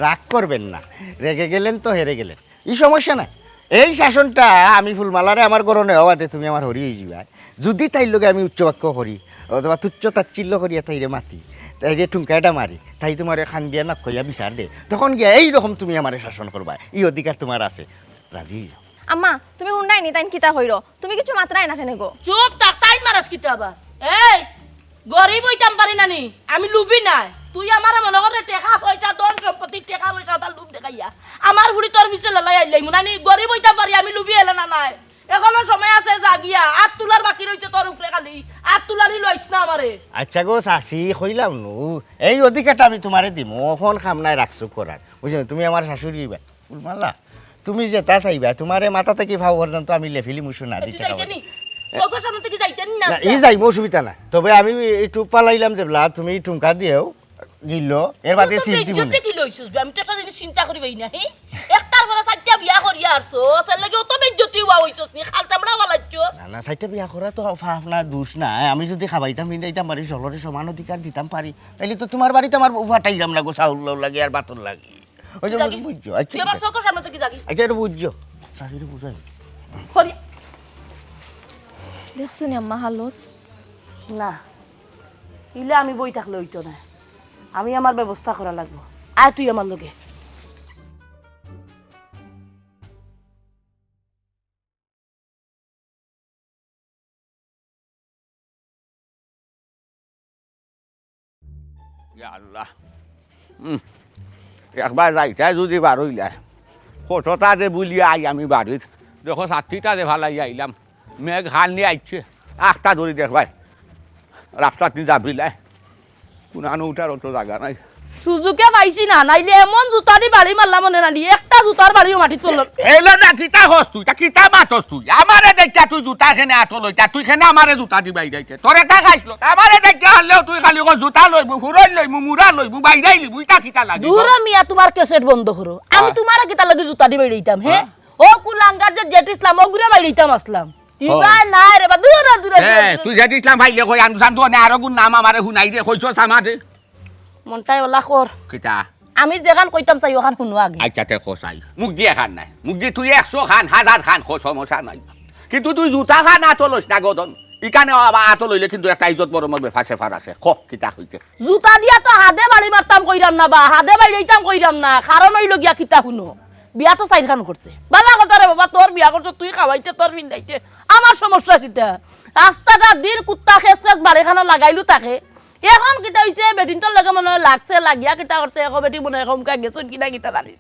রাগ করবেন না, রেগে গেলেন তো হেরে গেলেন। ই সমস্যা নাই। এই শাসনটা আমি ফুলমালারে আমার ঘরো নেওয়া বাদে তুমি আমার হরি অইযিবায়। যুদি তাইর লগে আমি উচ্চবাক্য করি, অথবা তুচ্ছ তাচ্ছিল্য করিয়া তাইরে মাতি, তাইরে ঠুনকা এটা মারি, তাই তুমারে কান্দিয়া না কইয়া বিচার দে, তখন গিয়া এই রকম তুমি আমারে শাসন করবায়, ই অধিকার তুমার আছে। রাজি অইযাও। আম্মা, তুমি হুনরায় নি তাইন কিতা কইরো? তুমি কিচ্ছু মাতরায় না কেনে গো? চুপ থাক, তাইন মারাস কিতা আবার? এই, গরিব অইতাম পারি না নি, আমি লুভি নায়। তুই আমারে মনো করে টেকা পয়সা, ধন সম্পত্তি, টেকা পয়সা, অতার লুভ দেখাইয়া আমার ফুড়ি তোর পিছে লেলাই আইলাইমু না নি। গরিব অইতাম পারি, আমি লুভি এলে না নায়। এখনো সময় আছে, যা গিয়া। আত তুলার বাকি রইছে তোর উপরে খালি, আত তুলারই লইস না আমারে। আইচ্ছা গো চাচি, কইলাম নু, এই অধিকারটা আমি তুমারে দিমু, অখন কাম নাই রাখছো করার, বুঝছো নি? তুমি আমার শাশুড়ি অইবায়। ফুলমালা, তুমি যেতা চাইবায়, তুমারে মাথা থাকি পাও পর্যন্ত আমি লেফিলিমু সোনা দি। তুই টেকা যাইতে পয়সা। নি? চউখর সামনে থাকি যাইতে নি না? না, ই যাইমু, অসুবিধা নাই। তবে আমি একটু পালাইলাম যেবলা, তুমি ঠুনকা দিও, গিলো, এর বাদে তুই তো সিল দিমু না। বেইজ্জতি কি লইছস বে? আমি তো একটা জিনিস চিন্তা করি পাই না, হি? একটার পরে চাইরটা বিয়া করিয়া আরছস, এর লাগি অত বেইজ্জতি অওয়া অইছস নি, খাল চামড়া ফালাইছস। না, না, চাইরটা বিয়া করা তো ফা-, আপনার দোষ না। আমি যুদি খাবাইতাম, পিন্দাইতাম পারি, সকলরে সমান অধিকার দিতাম পারি, তাইলে তো তুমার বাড়িত আমার বউ পাঠাইতাম না গো, চাউলর লাগি আর ভাতর লাগি। ওই যে তুই যাগি। বুঝছো, আইচ্ছা, তুই আমার আইচ্ছা। চউখর সামনে থাকি যাগি। আইচ্ছা, এটা বুঝছো। শাশুড়ি বুঝাই। করি। দেখছো নি আম্মা হালত? না, ইলা আমি বই থাকলে অইতো না। আমি আমার ব্যবস্থা করা লাগবো। আয় তুই আমার লগে। ইয়া আল্লাহ। উম, একবার যাইতায় যুদি বারইলায়। কতটা যে বুলিয়া আই আমি বাড়িত। দেখো, ছাত্তিটা যে ফালাই আইলাম। মেঘ হালনি আইছে। আখটা ধরি দেখবায়। রাস্তাত নি যাবিলায়। কুনানো উঠার অত জাগা নাই। সুযোগে পাইছি না, নাইলে এমন জুতা দি বাড়ি মারলাম মনে নানি, একটা জুতার বাড়িও মাটিত পড়লো না। এলো না, কিতা কস তুই? তা কিতা মাতস তুই? আমারে দেখিয়া তুই জুতা কেনে আতো লইতা? তুই কেনে আমারে জুতা দি বাইরাইতে? তোরে তা খাইছিল। আমারে দেখিয়া হারলেও তুই খালি কস জুতা লইমু, ফুরইন লইমু, মুড়া লইমু, বাইরাইলিমু, ইতা কিতা লাগে? দূর মিয়া, তুমার ক্যাসেট বন্ধ করো। আমি আহ। তুমারে কিতা লাগি জুতা দি বাইরাইতাম, হে? আহ। ও কুলাঙ্গার যে জেট ইসলাম, ওগুরে বাইরাইতাম আসলাম। ইবা না রে বা, দূর, দূর, দূর, এ, দূর। তুই জেট ইসলাম ভাইলে কই, আমি জানতো না, আরো গুণ নাম আমারে হুনাই দে, কইছস আমারে। মনটাই ওলা কর। কিতা? আমি যেখান কইতাম চাই, ওখান হুনো আগে। আচ্ছা, তে কও চাই। মুখদি এখান নায়। মুখদি তুই একশো খান, হাজার খান, কও, সমস্যা নাই। কিন্তু তুই জুতা খান আতো লইস না, গদন। ইখানে আবার আতো লইলে কিন্তু একটা ইজ্জত বরমর ব্যাপার স্যাপার আছে। কও, কিতা কইতে? জুতা দিয়া তো হাদে বাড়ি মারতাম কইরাম না বা, হাদে বাইড়াইতাম কইরাম না। কারণ অইলো গিয়া কিতা হুনো। বিয়া তো চাইরখান করছে। বালা কথা রে বাবা, তোর বিয়া করছে, তুই খাওয়াইতে, তোর ফিন্দাইতে। আমার সমস্যা কিতা? আস্তাটা দিন কুত্তা খেস খেস বাড়িখানো লাগাইলু তাকে। এখন কিতা অইছে, বেটিন্তর লগে মনে অয় লাগছে, লাগিয়া কিতা করছে, এখন বেটি মনে অয় কমকা গেছইন কিনা কিতা জানি।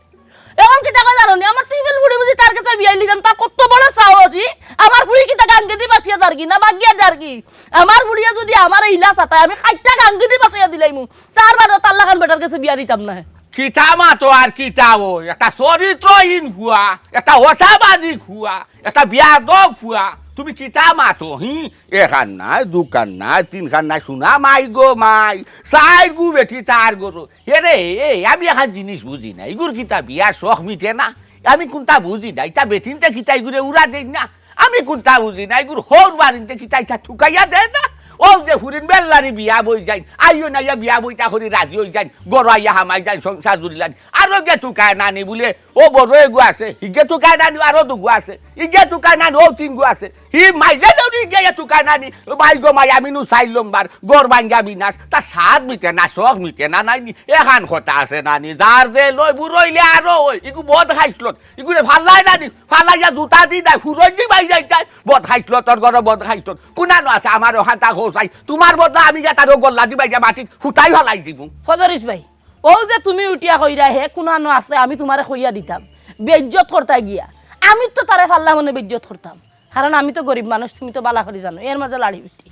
এখন কিতা কয় জানো নি? আমার টিফিন ফুড়ি বুঝি তার গেছে বিয়াই লিজাম, তার কত বড় সাহস ই? আমার ফুড়ি কিতা গাঙ্গেদি বাসিয়া যারগি না বাগিয়া যারগি? আমার ফুড়িয়ে যদি আমার ইলা সাতায়, আমি খাইট্টা গাঙ্গেদি বাসিয়া দিলাইমু। তার বাদে তার লাখান বেটার গেছে বিয়া দিতাম না। কিতা মাতো আর কিতা অয়? একটা চরিত্রহীন ফুয়া, একটা অসামাজিক ফুয়া, একটা বেয়াদব ফুয়া। তুমি কিতা মাতো, হি? এখান নাই, দুখান নাই, তিনখান নাই, শুনা মাই গো মাই, চাইরগু বেটি তার গরু। এরে, এ, আমি এখান জিনিস বুঝি না, ইগুর কিতা বিয়ার শখ মিটে না? আমি কুনতা বুঝি না, ইতা বেটিন্তে কিতা ইগুরে উড়া দেইন না? আমি কুনতা বুঝি না, ইগুর হউর বাড়িন্তে কিতা ইতা ঠুকাইয়া দেয় না? অউ যে ফুরিন বেল্লারি বিয়া বই যাইন, আইও না ইয়া বিয়া বইতা করি রাজি অই যাইন, গরো আইয়া হামাই যাইন, সংসার জুড়িলান, আরো গে ঠুকায় নানি বুলে, অউ বড় এগু আছে, হিগে ঠুকায় নানি আরো দুগু আছে, ইগে ঠুকায় নানি অউ তিনগু আছে, হি মাইজে দেউরি ইগে ঠুকায় নানি, মাই গো মাই আমি নু চাইর লম্বার, গর ভাঙ্গা বিনাশ, তার সাধ মিটে না, শখ মিটে না, নাইনি, এখান কথা আছে নানি, যার যে লয় বুড়ইলে আরো অয়, ইগু বদ খাইছলত, ইগুরে ফালাই নানি, ফালাইয়া জুতা দি নাই, হুরই দি বাই যাইতাই, বদ খাইছলত, তোর গরো বদ খাইছলত, কুনানো আছে আমার অখানতা কও চাই, তুমার বদলা আমি গিয়া তারে গল্লা দি বাইয়া মাটিত হুতাই ফালাই দিমু। খদরিস ভাই, অউ যে তুমি উঠিয়া কইরা হে কুনানো আছে, আমি তুমারে কইয়া দিতাম, বেইজ্জত করতায় গিয়া। আমি তো তারে ফাল্লা মনে বেইজ্জত করতাম, কারণ আমি তো গরিব মানুষ, তুমি তো বালা করি জানো, এর মাঝে লাড়ি বেটি।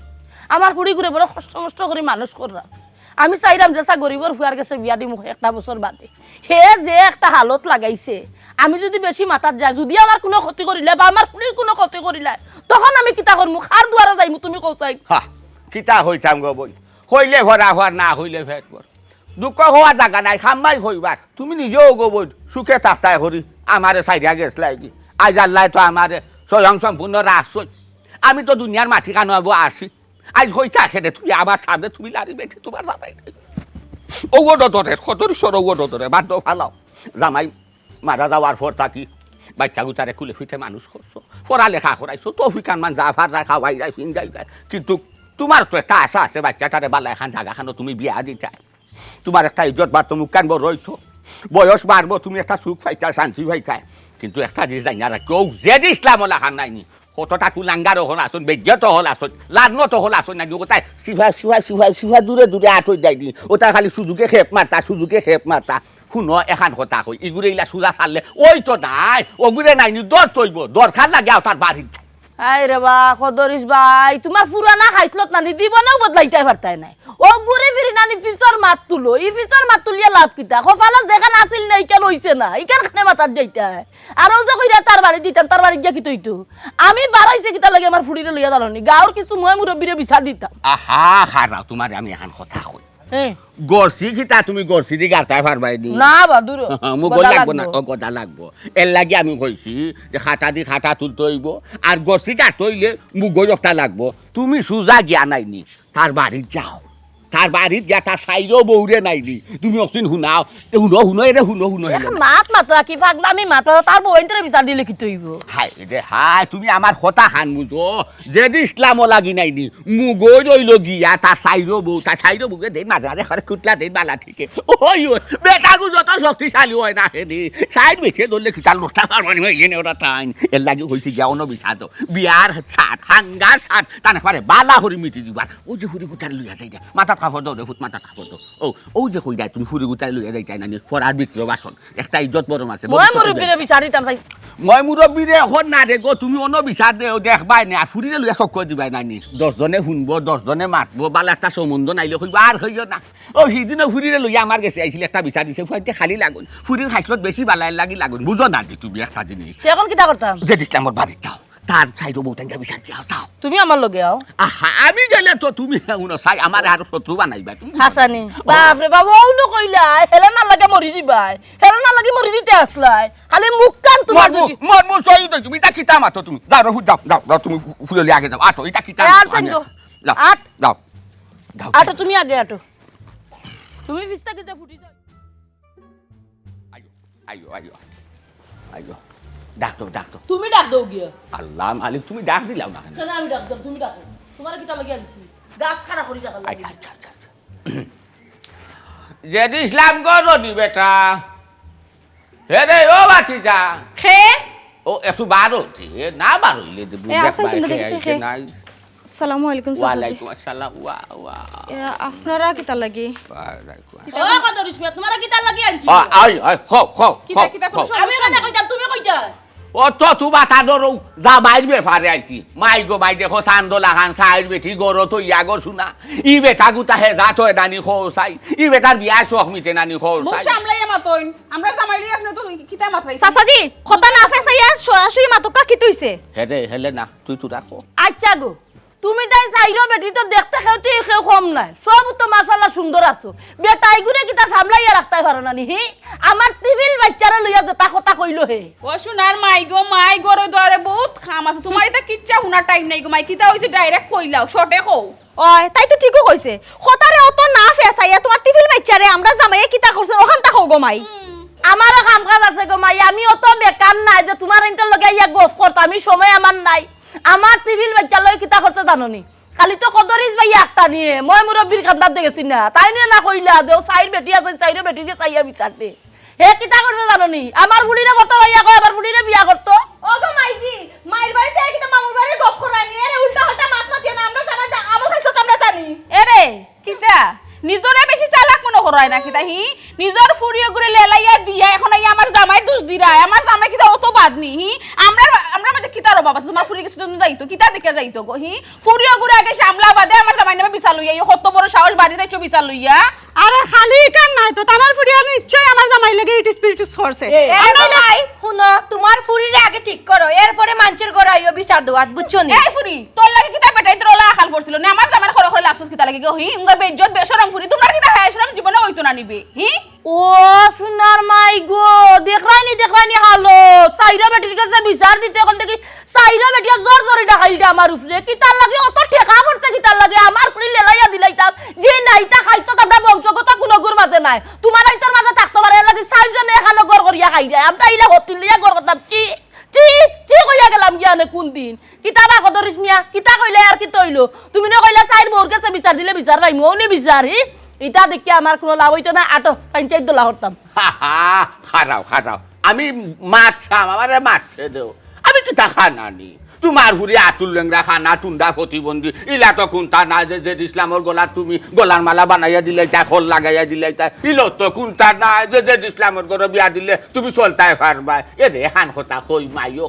আমার ফুড়িগুরে বড় কষ্ট মষ্ট করি মানুষ কররাম। আমি চাইরাম যেছা গরিবর ফুয়ার গেছে বিয়া দিমু একটা বছর বাদে। হে যে একটা হালত লাগাইছে, আমি যুদি বেশি মাতাত যাই, যুদি আমার কুনু ক্ষতি করিলায় বা আমার ফুড়ির কুনু ক্ষতি করিলায়, তখন আমি কিতা করমু? কার দুয়ারে যাইমু তুমি কও চাই? হা, কিতা কইতাম গো বইন? কইলে ভরা ভর, না কইলে পেট ভর। দুঃখ কওয়ার জাগা নাই, কাম নাই কইবার। তুমি নিজেও গো বইন, সুখে থাকতায় করি, আমারে ছাড়িয়া গেছলায়গি। আইজ আল্লায় তো আমারে স্বয়ং সম্পূর্ণ রাখছইন। আমি তো দুনিয়ার মাটি কানো আছি। আইজ কইতা খেদে তুমি আমার সামনে তুমি লাড়ি বেটি তুমার বাবাই নাই। অউ নজরে, কত সরো অউ নজরে, বাদ দাও ফালাও। জামাই মারা যাওয়ার পর থাকি বাইচ্চা গুতারে কুলে পিঠে মানুষ করছো, পড়ালেখা করাইছো, তৌফিক আনমান যা পাররায় খাওয়াইরায়, ফিন্দাইরায়। কিন্তু তুমার তো একটা আশা আছে বাইচ্চাটারে বালা এখান জাগা খানো তুমি বিয়া দিতায়। তুমার একটা ইজ্জত বাড়তো, মুখখান বড় অইতো, বয়স বাড়বো, তুমি একটা সুখ পাইতায়, শান্তি পাইতায়। কিন্তু একটা জিনিস জানিয়া রাখিও, জেড ইসলাম অলাখান নাইনি, কততা কুলাঙ্গার অকল আছইন, বেইজ্জত অকল আছইন, লানত অকল আছইন নানি, অতায় সিফা, সিফা, সিফা, সিফা দূরে দূরে আছইন নানি, অতায় খালি সুযোগে খেপ মারতা, সুযোগে খেপ মারতা। হুনো, এখান কথা কই, ইগুরে ইলা সুজা ছাড়লে অইতো নায়, অগুরে নাইনি ধরতে অইবো, দরকার লাগে অতার বাড়িত। আয় রে বা, খদরিস ভাই, তুমার পুরানা খাইছলত নানি, জীবনেও বদলাইতায় পারতায় নায়। অগুরে ফিরি নানি পিছর মাত তুলো, ই পিছর মাত তুলিয়া লাভ কিতা? কপালত যেখান আছিল না, ইখান অইছে না, ইখান কেনে মাতাত যাইতায়? আর অউ যে কইরা তার বাড়িত দিতাম, তার বাড়িত গিয়া কিতা অইতো? আমি বারইছি কিতার লাগি আমার ফুড়িরে লইয়া দাঁড়ানি, গাঁওর কিছু ময় মুরব্বিরে বিচার দিতাম। আহা, খাড়াও, তুমারে আমি এখান কথা কই। হ্যাঁ। গরছি কিতা তুমি গরছি দি গাড়তায় পারবায় নি? না বা, দূর। মুগই গদা লাগবো না, লাগবো। অ, গদা লাগবো। এর লাগি আমি কইছি যে কাটা দি কাটা তুলতে অইবো, আর গরছি গাড়তে অইলে মুগই একটা লাগবো। তুমি সুজা গিয়া নাইনি, তার বাড়িত যাও, তার বাড়িত গিয়া তার চাইরো বউরে নাইনি, তুমি অকদিন হুনাও, এ হুনো, হুনো, এরে হুনো, হুনো, এ হুনো। মাত মাতো, কি পাগলামি মাতো, তার বউইন্তরে বিচার দিলে কিতা অইবো? হায় রে হায়, তুমি আমার কথাখান বুঝো, জেড ইসলামও লাগি নাইনি, মুগই রইল গিয়া, তার চাইরো বউ, তার চাইরো বউয়ে দেইন মাঝে মাঝে করে কুটলা দেইন বালা ঠিকে। ওই, ওই, বেটাগু যত শক্তিশালী অয় না কেনে, চাইর বেটিয়ে ধরলে কিতা লোকটা পারবানি অয়, এনে ওরা টাইম। এর লাগি কইছি গিয়া অনো বিচার দেও। বিয়ার ছাট, হাঙ্গার ছাট, তান একবারে বালা করি মিটি দিবার। অউ যে ফুড়ি গুতারে লইয়া যাইতায়, মাথাত কাপড় দেও রে ফুত, মাথাত কাপড় দেও। অউ, অউ যে কইরায় তুমি ফুড়ি গুতারে লইয়া যাইতায় নানি, পড়ার ভিতরে বাসন। একটা ইজ্জত বরম আছে, ময় ভবিষ্যতে মুরব্বিরে বিচার দিতাম চাই। ময় মুরব্বিরে অখন না রে গো, তুমি অনো বিচার দেও, দেখবায় নে, আর ফুড়িরে লইয়া চক্কর দিবায় নানি। দশ জনে হুনবো, দশ জনে মাতবো, বালা একটা সম্বন্ধ নাইলে কইবা, আর কইও না। অউ, হিদিনও ফুড়িরে লইয়া আমার গেছে আইছিল, একটা বিচার দিছে, ফুয়াইন্তে খালি লাগুন। ফুড়ির খাইছলত বেশি বালা এর লাগি লাগুন, বুঝো না যে তুমি একটা জিনিস। তে অখন কিতা করতাম? জেড ইসলামর বাড়িত যাও। তার চাইরো বউতাইন্তরে বিচার দিয়া যাও। তুমি আমার লগে আও। আহা, আমি গেলে তো তুমি হুনো চাই, আমারে আরো শত্রু বানাইবায় তুমি। হাছানি। বাপ রে বাপ, অউ নু কইলায়, হেলান না লাগে মরি দিবায়। হেলান না লাগে মরি দিতে আছলায়। খালি মুখখান তুমার মরমু, যদি মরমু, শহীদ অইমু, তুমি। ইতা কিতা মাতো তুমি? যাও, যাও, যাও, যাও, তুমি ফু-, ফুললি আগে যাও। আটো, ইতা কিতা এ, মাতো? আর আমি ফেন গো। যাও, আট। যাও। যাও। আটো, তুমি আগে আটো। তুমি ফিস্তা কিতা ফুটি যাও। আইও, আইও, আইও। ডাক দেও, ডাক দেও। তুমি ডাক দেও গিয়া। আল্লাহ মালিক, তুমি ডাক দিলাও না কেনে? কেনে আমি ডাক দেব? তুমি ডাকো। তুমারে কিতার লাগি আনছি? গাছ খাড়া করি রাখার লাগি। আচ্ছা, আচ্ছা, আচ্ছা, আচ্ছা। জেড ইসলাম গো রনি বেটা। হে রে, ও বাচিজা। খে ও, একটু বার অইতে, এ, না বার অইলে দে, এ, আসাই তুমি দেখি সে খে। আসসালামু আলাইকুম, চাচাজি। ওয়ালাইকুম আসসালাম, ওয়া, ওয়া। এ, আপনারা কিতার লাগি? ওয়ালাইকুম। ও কদর ইসমাত, তুমারে কিতার লাগি আনছি? আ, আই, আই, খাও, খাও, কিতা, খাও, কিতা, খাও। কোনো আমি মানে কইতাম, তুমি কইতা? ও তো তু বাতা ধরো, জামাইর ব্যাপারে আইছি। মাই গো মাই, দেখো চান্দো লাখান, চাইর বেটি, গরো তো ইয়া গর শুনা। ই বেটা গুতা হে যা তো এদানি খো চাই। ই বেটার বিয়া শখ মিটে নানি খো মুখ চাই। সামলাইয়া মাতইন। আমরা জামাইলি আপনি তো কিতা মাতলাই? চাচাজি, কথা না ফেসাইয়া সরাসরি মাতকা কি তইছে? হে রে, হেলে না, তুই তো রাখো। আচ্ছা গো, তুমি তাই চাইরো বেটি তো দেখতে কেউ তুই কেউ কম নাই, সব তো মাশাআল্লাহ সুন্দর আছো। বেটাইগুরে কিতা সামলাইয়া রাখতায় পারো না নি? হি, আমার টিফিল বাইচ্চারে লইয়া যেতা কথা কইলো হে। ও সোনার মাই গো, মাই গরো দুয়ারে বহুত কাম আছে। তুমার ইতা কিচ্ছা হুনার টাইম নাই গো মাই। কিতা অইছে ডাইরেক্ট কইলাও, শর্টে কও। অয়, তাই তো ঠিকও কইছে। কথারে অত না ফেসাইয়া তুমার টিফিল বাইচ্চারে আমরা জামাইয়ে কিতা করছে অখানতা কও গো মাই। আমারও কাম কাজ আছে গো মাই, আমি অত বেকার নাই যে তুমার ইন্তর লগে ইয়া গফ করতাম, আমি সময় আমার নাই। আমার টিফিল বাইচ্চার লগে কিতা করছে জানো নি? খালি তো কদরিস ভাই একটা নিয়ে, মই মুরব্বির কান্দাত দেখেছি না, তাই নিয়ে না কইলা যে ও চাইর বেটি আছে, চাইরো বেটিরে চাইয়া বিচারতে। হে কিতা করছে জানো নি? আমার ফুড়িরে কত ভাইয়া কয়, আমার ফুড়িরে বিয়া করতো। ওগো মাইজি, মাইর বাড়িতে কিতা মামুর বাড়ির গপ করানি? এরে উল্টা পাল্টা মাত মাতিও না, আমরা জামাই যা আমল খাইছো তো আমরা জানি। এরে কিতা নিজরে বেশি চালাক মনে করায় না কিতা হি? নিজর ফুড়িও করে লেলাইয়া দিয়া এখন আইয়া আমার জামাই দোষ দিরায়। আমার জামাই কিতা অত বাদ নি হি? আমরা, আমরা মাঝে কিতা রবা আছে? তুমার ফুড়ি কিছু জন্য যাইতো, কিতা দেখে যাইতো গো হি? ফুড়িও করে আগে সামলা বাদে আমার জামাই নামে বিচার লইয়া, ইয়ে কত বড় সাহস বাড়ি যাইছো বিচার লইয়া। আরে খালি ইখান নাই তো, তানার ফুড়িয়ে নিশ্চয় আমার জামাই লগে ইটিস পিটিস করছে। এ ভাই, হুনো, তুমার ফুরিরে আগে ঠিক করো, এরপরে মানষের ঘরে আইও বিচার দেওয়াত, বুঝছো নি? এই ফুড়ি, তোর লাগি কিতা বেটাইন্তর অলা আকাল পড়ছিল নি? আমার জামাইর খরে খরে লাগছস কিতা লাগি গো হি? উঙ্গা বেইজ্জত বেশরম ফুড়ি, তুমার কিতা হায় শরম জীবনে অইতো না নি বে হি? ও সোনার মাই গো, দেখরায়নি, দেখরায়নি হালত। চাইরো বেটির গেছে বিচার দিতে অখন দেখি চাইরো বেটিয়ে জোর জোরি ডাকাইলটা আমার উপরে। কিতার লাগি অত ঠেকা পড়ছে, কিতার লাগি আমার ফুড়ি লেলাইয়া দিলাইতাম? যে নাই, ইতা খাইতো তো আমরা বংশগত কুনগুর মাঝে নাই। তুমার আইন্তর মাঝে থাকতো পারে, এর লাগি চাইরজনে এখানো ঘর করিয়া খাইরায়। আমরা ইলা হতিন লইয়া ঘর করতাম। চি, চি, চি কইয়া গেলাম গিয়ানে কুন দিন? কিতা বা কদরিস মিয়া, কিতা কইলে আর কিতা অইলো? তুমি না কইলা চাইর বউর গেছে বিচার দিলে বিচার পাইমু, অউ নি বিচার, হি? ইতা দেখিয়া আমার কুনু লাভ অইতো না, আটো, পঞ্চায়েত দলা করতাম। হা হা, খাড়াও, খাড়াও। আমি মাততাম, আমারে মাততে দেও। আমি কিতা খানা নি? তুমার ফুড়ি আতুর লেংড়া, কানা, টুন্ডা, প্রতিবন্ধী। ইলা তো কুন্তা নায় যে জেড ইসলামর গলাত তুমি গলার মালা বানাইয়া দিলাইতায়, খর লাগাইয়া দিলাইতায়। ইলা তো কুন্তা নায় যে জেড ইসলামর ঘরো বিয়া দিলে তুমি চলতায় পারবায়। এরে এখান কথা কই মাইও।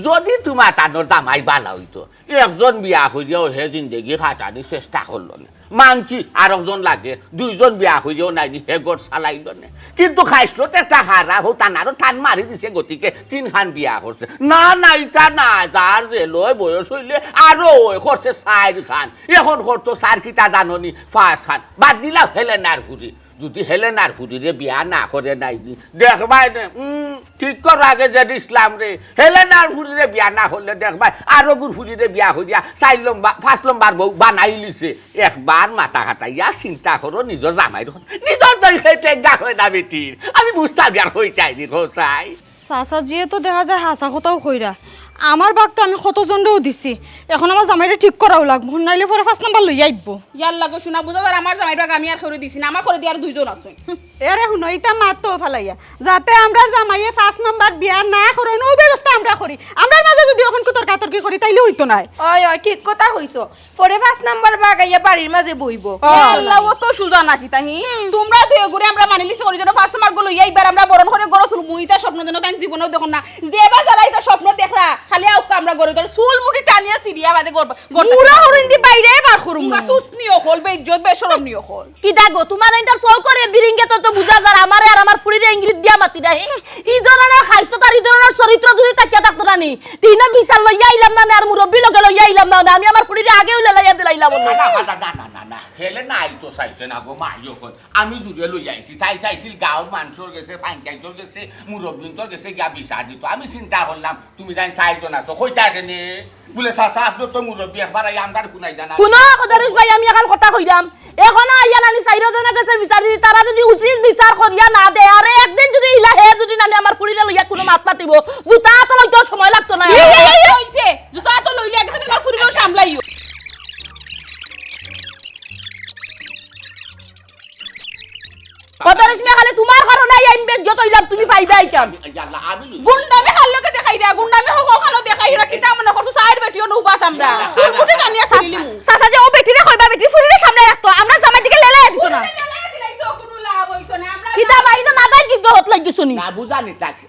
যদি তুমার তানর জামাই বালা অইতো, একজন বিয়া করিয়াও হে জিন্দেগি কাটানির চেষ্টা করলো না। মানছি, আরকজন লাগে, দুইজন বিয়া করিয়াও নাইনি, হে ঘর চালাইলো না। কিন্তু খাইছলত একটা খারাপ, হউ তানারও টান মারি দিছে, গতিকে তিনখান বিয়া করছে। না, না, ইতা না, যার রেলওয়ে বয়স অইলে আরো অয়, করছে চাইরখান। এখন করতো চাইর কিতা জানো নি, পাঁচখান। বাদ দিলাও হেলেনার ফুড়ি। যদি হেলেনার ফুড়িরে বিয়া না করে নাইনি, দেখবায় নে, উম, ঠিক করো আগে জেড ইসলামরে। হেলেনার ফুড়িরে বিয়া না করলে দেখবায়, আরগুর ফুড়িরে বিয়া করিয়া চাইর লম্বা, পাঁচ লম্বার বউ বানাইলিছে। একবার মাথা খাটাইয়া চিন্তা করো, নিজর জামাইর কথা। নিজর দই খাইতে গা হয় না বেটির। আমি বুঝতাম আর কই চাইনি, কই চাই। চাচাজিয়ে তো দেখা যায় হাছা কথাউ কইরা। আমার বাগ তো আমি কতজনরেউ দিছি। এখন আমার জামাইরে ঠিক করাউ লাগবো, নাইলে পরে পাঁচ নাম্বার লইয়া আইবো। ইয়াল্লা গো সোনা, বুঝা যার আমার জামাইর বাগ আমি আর কেউরে দিছি না, আমার ঘরে দি আর দুইজন আছে। এরে হুনো, ইতা মাত তো ফালাইয়া, যাতে আমরার জামাইয়ে পাঁচ নাম্বার বিয়া না করইন, অউ ব্যবস্থা আমরা করি। আমরার মাঝে যদি অখন কুতর্কাতর্কি করি, তাইলে অইতো নায়। অয়, অয়, ঠিক কথা কইছো। পরে পাঁচ নাম্বার বাগ আইয়া বাড়ির মাঝে বইবো। ইয়াল্লা, অত সুজা না কিতা হি? তুমরা দুইওগুরে আমরা মানিলিছি, করি যেন পাঁচ নাম্বার গো লইয়া ইবার আমরা বরণ করি ঘরো তুলমু। ইতা স্বপ্ন যেন তাইন জীবনেও দেখইন না। যেবা যারা ইতা স্বপ্ন দেখরা, খালি আউক্কা আমরা ঘরো, তোর চুল মুঠি টানিয়া ছিড়িয়া বাদে ঘর, ঘর মুরা হরিন্দি বাইরে বার করুম। তুমরা সুস নি অকল, বেইজ্জত বেশরম নি অকল। কিতা গো, তুমার ইন্তর চউখর বিরিঙ্গে তো, তো বুঝা যার আমারে আর আমার ফুড়িরে ইঙ্গিত দিয়া মাতিরা, হি? ই ধরনর খাইছলত আর ই ধরনর চরিত্র যদি থাকিয়া থাকতো না নি, তে ইনো বিচার লইয়া আইলাম না নে, আর মুরব্বি লগে লইয়া আইলাম না নে, আমি আমার ফুড়িরে আগেউ লেলাইয়া দিলাইলাম না। না, না, না, না, না, না, হেলে নাই তো চাইছে না গো, মাই অখন। আমি জুরে লইয়া আইছি, তাই চাইছিল গাঁওর মানষর গেছে, পঞ্চায়েতর গেছে, মুরব্বিন্তর গেছে গিয়া বিচার দিতো। আমি চিন্তা করলাম, তুমি তাইন চাইরজন আছো, কইতা কেনে? বুলে, চাচা, আপনে তো মুরব্বি, একবার আইয়া আমরারে হুনাইতা না। হুনো, কদরিস ভাই, আমি এখান কথা কইরাম। এখনো আইয়া নানি চাইরো জনর গেছে বিচার দিছি, তারা যুদি উচিত বিচার করিয়া না দেয়, আর একদিন যুদি ইলা হে যুদি নানি আমার ফুড়িরে লইয়া কুনু মাত মাতিবো, জুতা তো লইতেও সময় লাগতো না। এই, এই, এই, এই, অইছে, জুতা তো লইলে একদিন আমার ফুড়িরেও সামলাইও। কত রেশমিয়া, খালি তুমার কারণে আমি বেইজ্জত অইলাম, তুমি পাইবায় ইখান। গুন্ডামি কার লগে দেখাইরা, গুন্ডামি হকলখানো দেখাইরা, কিতা মনে করছো চাইর বেটিও নৌবাত আমরা। চুলমুঠি টানিয়া ছিঁড়িলিমু। চাচা যে ও বেটিরে কইবা, বেটির ফুড়িরে সামনে রাখতো, আমরার জামাইর দিকে লেলাইয়া দিতো না। লেলাইয়া দিলাইছো, কুনু লাভ অইতো না, আমরা কিতা ভাই, ইনো নাদাইর গিবত লাগিছো নি? না বুঝানি তাকে।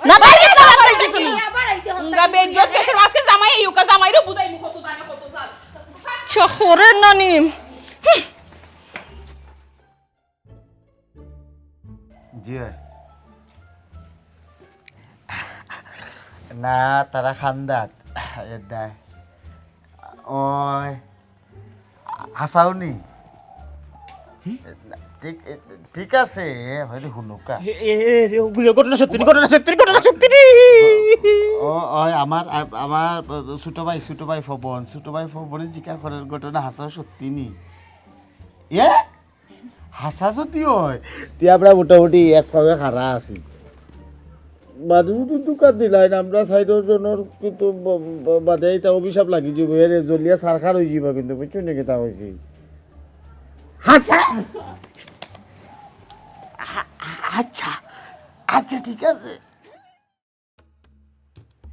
নাদাইর গিবত লাগিছো নি? আবার আইছে হত্যা। বেইজ্জত দেশের আজকে জামাই এই উকা জামাইরও বুঝাইমু কত জানে কত সাল। চখরে নানি। জি অয়। না, তারা খান্দাত। এদায়। ওই। হাছাউ নি? ঠিক, ঠিক আছে, হয়তো হুনুকা। এ, এ, এ, এ, ওগুলো ঘটনা সত্যি নি, ঘটনা সত্যি নি, ঘটনা সত্যি নি। ও, ওই আমার, আ-, আমার ছোট ভাই, ছোট ভাই ফবন, ছোট ভাই ফবনে জিকা করের ঘটনা হাছাউ সত্যি নি। এ? হাছা যুদি অয়, তে আমরা মোটামুটি এক পাওয়ে খাড়া আছি। বাদে যুদি ধুকা দিলাইন, আমরা চাইরো জনর কিন্তু ব-, ব-, বাদে ইতা অভিশাপ লাগি যিবো, এরে জ্বলিয়া ছারখার অই যিবো কিন্তু, বুঝছো নি কিতা কইছি? হাছা? আ-, আ-, আচ্ছা, আচ্ছা, ঠিক আছে।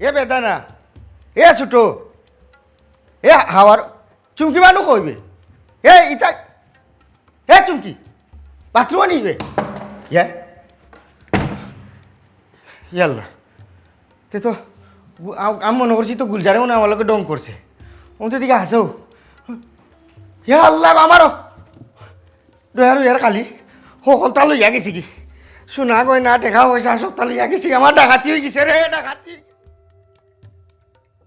এ বেদানা, এ ছোট, এ হাওয়ার চুমকি মানু কইবে, এ ইতা, এ চুমকি, বাথরুমো নিবে, এ, ইয়াল্লা, তে তো গু-, আ-, আমি মনো করছি তো গুলজারে মনে অয় আমার লগে ঢং করছে, অউ তো দিকে হাছাউ, ইয়া আল্লা, আমারও। ডয়ার ইয়ার খালি হকলতা লইয়া গেছিগি। সোনা গয়না, টেকা পয়সা সবতা লইয়া গেছিগি। আমার ডাকাতি অই গেছে রে, ডাকাতি।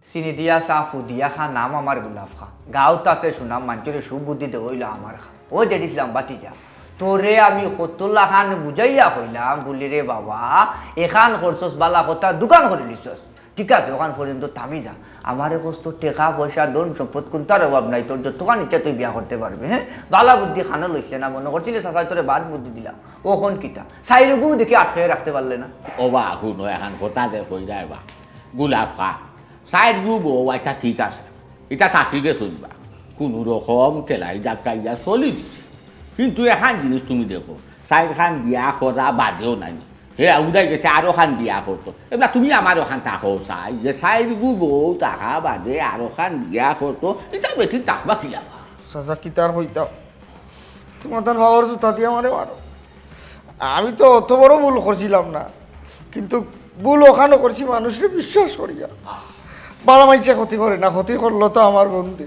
চিনি দিয়া চা, ফু দিয়া খা, নাম আমার গোলাপ খা। গাঁওত আছে সুনাম, মানষরে সুবুদ্ধি দেওয়া অইলো আমার খা। ও যে দিছলাম বাতিজা, তোরে আমি কতলাখান বুঝাইয়া কইলাম, বুলি রে বাবা, এখান করছস বালা কথা, দুখান করি লিছস। ঠিক আছে, অখান পর্যন্ত থামি যা। আমারে কস তো টেকা পয়সা, ধন সম্পদ কুনটার অভাব নাই, তোর যতখান ইচ্ছা তুই বিয়া করতে পারবে, হ্যাঁ? বালা বুদ্ধি খানো লইছে না, মনো করছিলে চাচায় তোরে বাদ বুদ্ধি দিলাম। অখন কিতা? চাইরগু দেখি আটকাইয়া রাখতে পারলে না। ও বা, হুনো, এখান কথা যে কইরায় বা, গুলাফা, চাইরগু বউ, ইটা ঠিক আছে, ইটা থাকি গেছইন বা, কুনু রকম ঠেলাই ধাক্কাইয়া চলি দিছে। কিন্তু এখান জিনিস তুমি দেখো, চাইরখান বিয়া করা বাদেও নাই। হে উদাই গেছে, আরোখান বিয়া করতো। এবলা তুমি আমারে অখান থাকো চাই, যে চাইরগু বউ থাকা বাদে আরোখান বিয়া করতো, ইটা বেটির থাকবা কিলা বা? চাচা, কিতা আর কইতাম? তুমার তান বাবার জুতা দিয়া আমারে মারো। আমি তো অত বড় ভুল করছিলাম না, কিন্তু ভুল অখানও করছি মানুষরে বিশ্বাস করিয়া। বালা মাইনষে ক্ষতি করে না, ক্ষতি করলো তো আমার বন্ধু।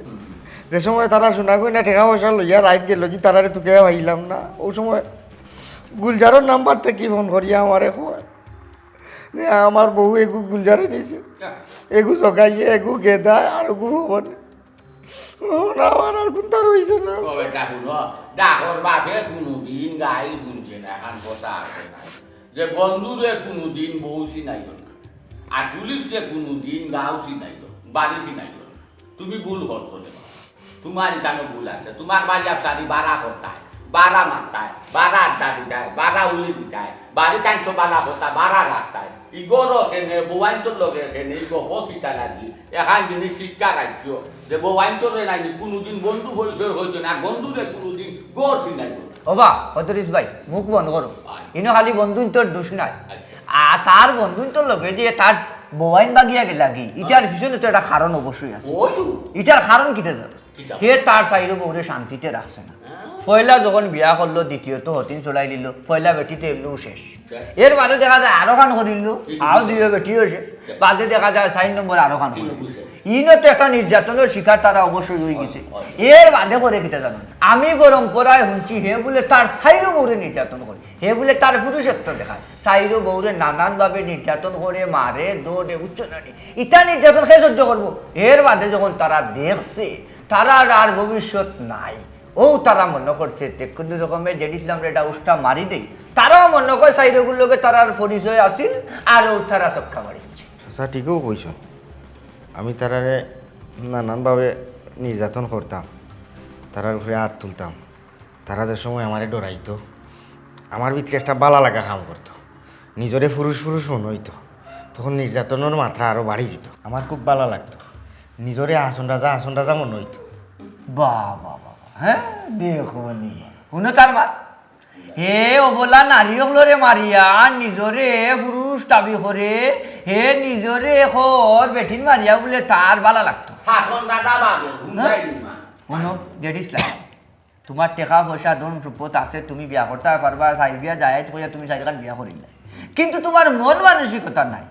যে সময় তারা সোনা গয়না টেকা পয়সা লইয়া রাইত গেলগি, তারারে তুকাইয়া পাইলাম না, অউ সময় গুলজারর নাম্বার থাকি ফোন করিয়া আমারে কয় যে আমার বউ এগু গুলজারে নিছে, এগু জগাইয়ে, এগু গেদায়, আর এগু ভবনে। অখন আমার আর কুনতা রইছে না। ও বেটা, হুনো, ডাকর বাপে কুনুদিন গাইল হুনছে না, এখান কথা আছে না। যে বন্ধুরে কুনুদিন বউ চিনাইও না, আর পুলিশরে কুনুদিন গাঁও চিনাইও, বাড়ি চিনাইও না। তুমি ভুল করছো রে বাবা। তুমার ইখানো ভুল আছে। তুমার বাড়ি আফসারি বারা করতায়, বারা মারতায়, বারা আড্ডা দিতায়, বারা উলি দিতায়, বাড়ি কাঞ্চ বালা করতা, বারা রাখতায়। ই গরো কেনে, বউয়াইন্তর লগে কেনে, ই গো কিতা লাগি। এখান জিনিস শিক্ষা রাখিও, যে বউয়াইন্তরে নাইনি কুনুদিন বন্ধু পরিচয় হইতো না, বন্ধুরে কুনুদিন গর চিনাইতো না। ওবা, হদরিস ভাই, মুখ বন্ধ করো। আয়। ইনো খালি বন্ধুইন্তর দোষ নাই। আচ্ছা। আর তার বন্ধুইন্তর লগে যে তার বউয়াইন বাগিয়া গেলাগি, ইটার আয়। পিছনে তো একটা কারণ অবশ্যই আছে। ওই। ইটার কারণ কিতা জানো? কিতা? হে তার চাইরো বউরে শান্তিতে রাখছে না। হ্যাঁ। পয়লা যখন বিয়া করলো, দ্বিতীয়ত হতিন চড়াই দিল, পয়লা বেটি তো এমনেউ শেষ। শেষ। এর বাদে দেখা যায় আরোখান করিল, এই আরো দুইও বেটি অইছে। শেষ। বাদে দেখা যায় চাইর নম্বর আরোখান করিল। বুঝছে। ইনো তো একটা নির্যাতনর শিকার তারা অবশ্যই অই গেছে। হয়, হয়। এর বাদে করে কিতা জানো? আমি গরম পড়ায় হুনছি, হে বুলে তার চাইরো বউরে নির্যাতন করে, হে বুলে তার পুরুষত্ব দেখায়। চাইরো বউরে নানানভাবে নির্যাতন করে, মারে, দৌড়ে, উচ্চ নাড়ে। ইতা নির্যাতন কে সহ্য করবো? এর বাদে যখন তারা দেখছে, তারার আর ভবিষ্যৎ নাই। অউ তারা মনো করছে, তে কুনু রকমে জেড ইসলামরে এটা উষ্টা মারি দেই। তারাও মনো করে চাইরোগুর লগে তারার পরিচয় আছিল, আর অউ তারা ছক্কা মারি দিছে। চাচা ঠিকউ কইছইন। আমি তারারে নানানভাবে নির্যাতন করতাম, তারার উপরে আত তুলতাম। তারা যে সময় আমারে ডরাইতো, আমার ভিতরে একটা বালা লাগা কাম করতো। নিজরে পুরুষ পুরুষ মনো অইতো, তখন নির্যাতনর মাত্রা আরো বাড়ি যেত। আমার খুব বালা লাগতো, নিজরে আছন রাজা, আছন রাজা মনো অইতো। বাবা বাবা, হ্যাঁ, দেখো নি। হুনো তার মা, হে অবলা নারী অকলরে মারিয়া নিজরে পুরুষ দাবি করে, হে নিজরে হর বেটিন মারিয়া বুলে তার বালা লাগতো। শাসন দাদা বাবে হুন্ডাই দিমা। হুনো, জেড ইসলাম, তোমার টেকা পয়সা ধন সম্পদ আছে, তুমি বিয়া করতায় পারবা, চাইর বিয়া জায়েজ কইয়া তুমি চাইরখান বিয়া করিলায়, কিন্তু তোমার মন মানসিকতা নাই,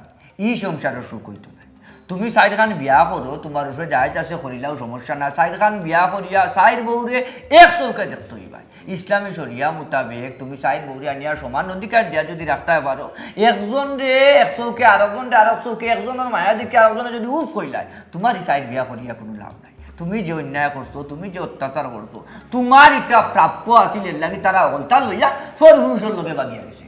ই সংসারর সুখ অইতো নায়। তুমি চাইরখান বিয়া করো, তোমার উপরে জায়েজ আছে, করিলাও সমস্যা না। চাইরখান বিয়া করিয়া চাইর বউরে এক চউখে দেখতে অইবা। ইসলামী শরিয়া মোতাবেক তুমি চাইর বউরে আনিয়া সমান অধিকার দিয়া যুদি রাখতায় পারো, একজনরে এক চউখে, আরকজনরে আরক চউখে, একজনর মায়া দেখিয়া আরকজনে যুদি উফ কইলায়, তোমার ই চাইর বিয়া করিয়া কুনু লাভ নাই। তুমি যে অন্যায় করছো, তুমি যে অত্যাচার করছো, তোমার ইটা প্রাপ্য আছিল, এরলাগি তারা হকলতা লইয়া পরপুরুষর লগে বাগিয়া গেছে।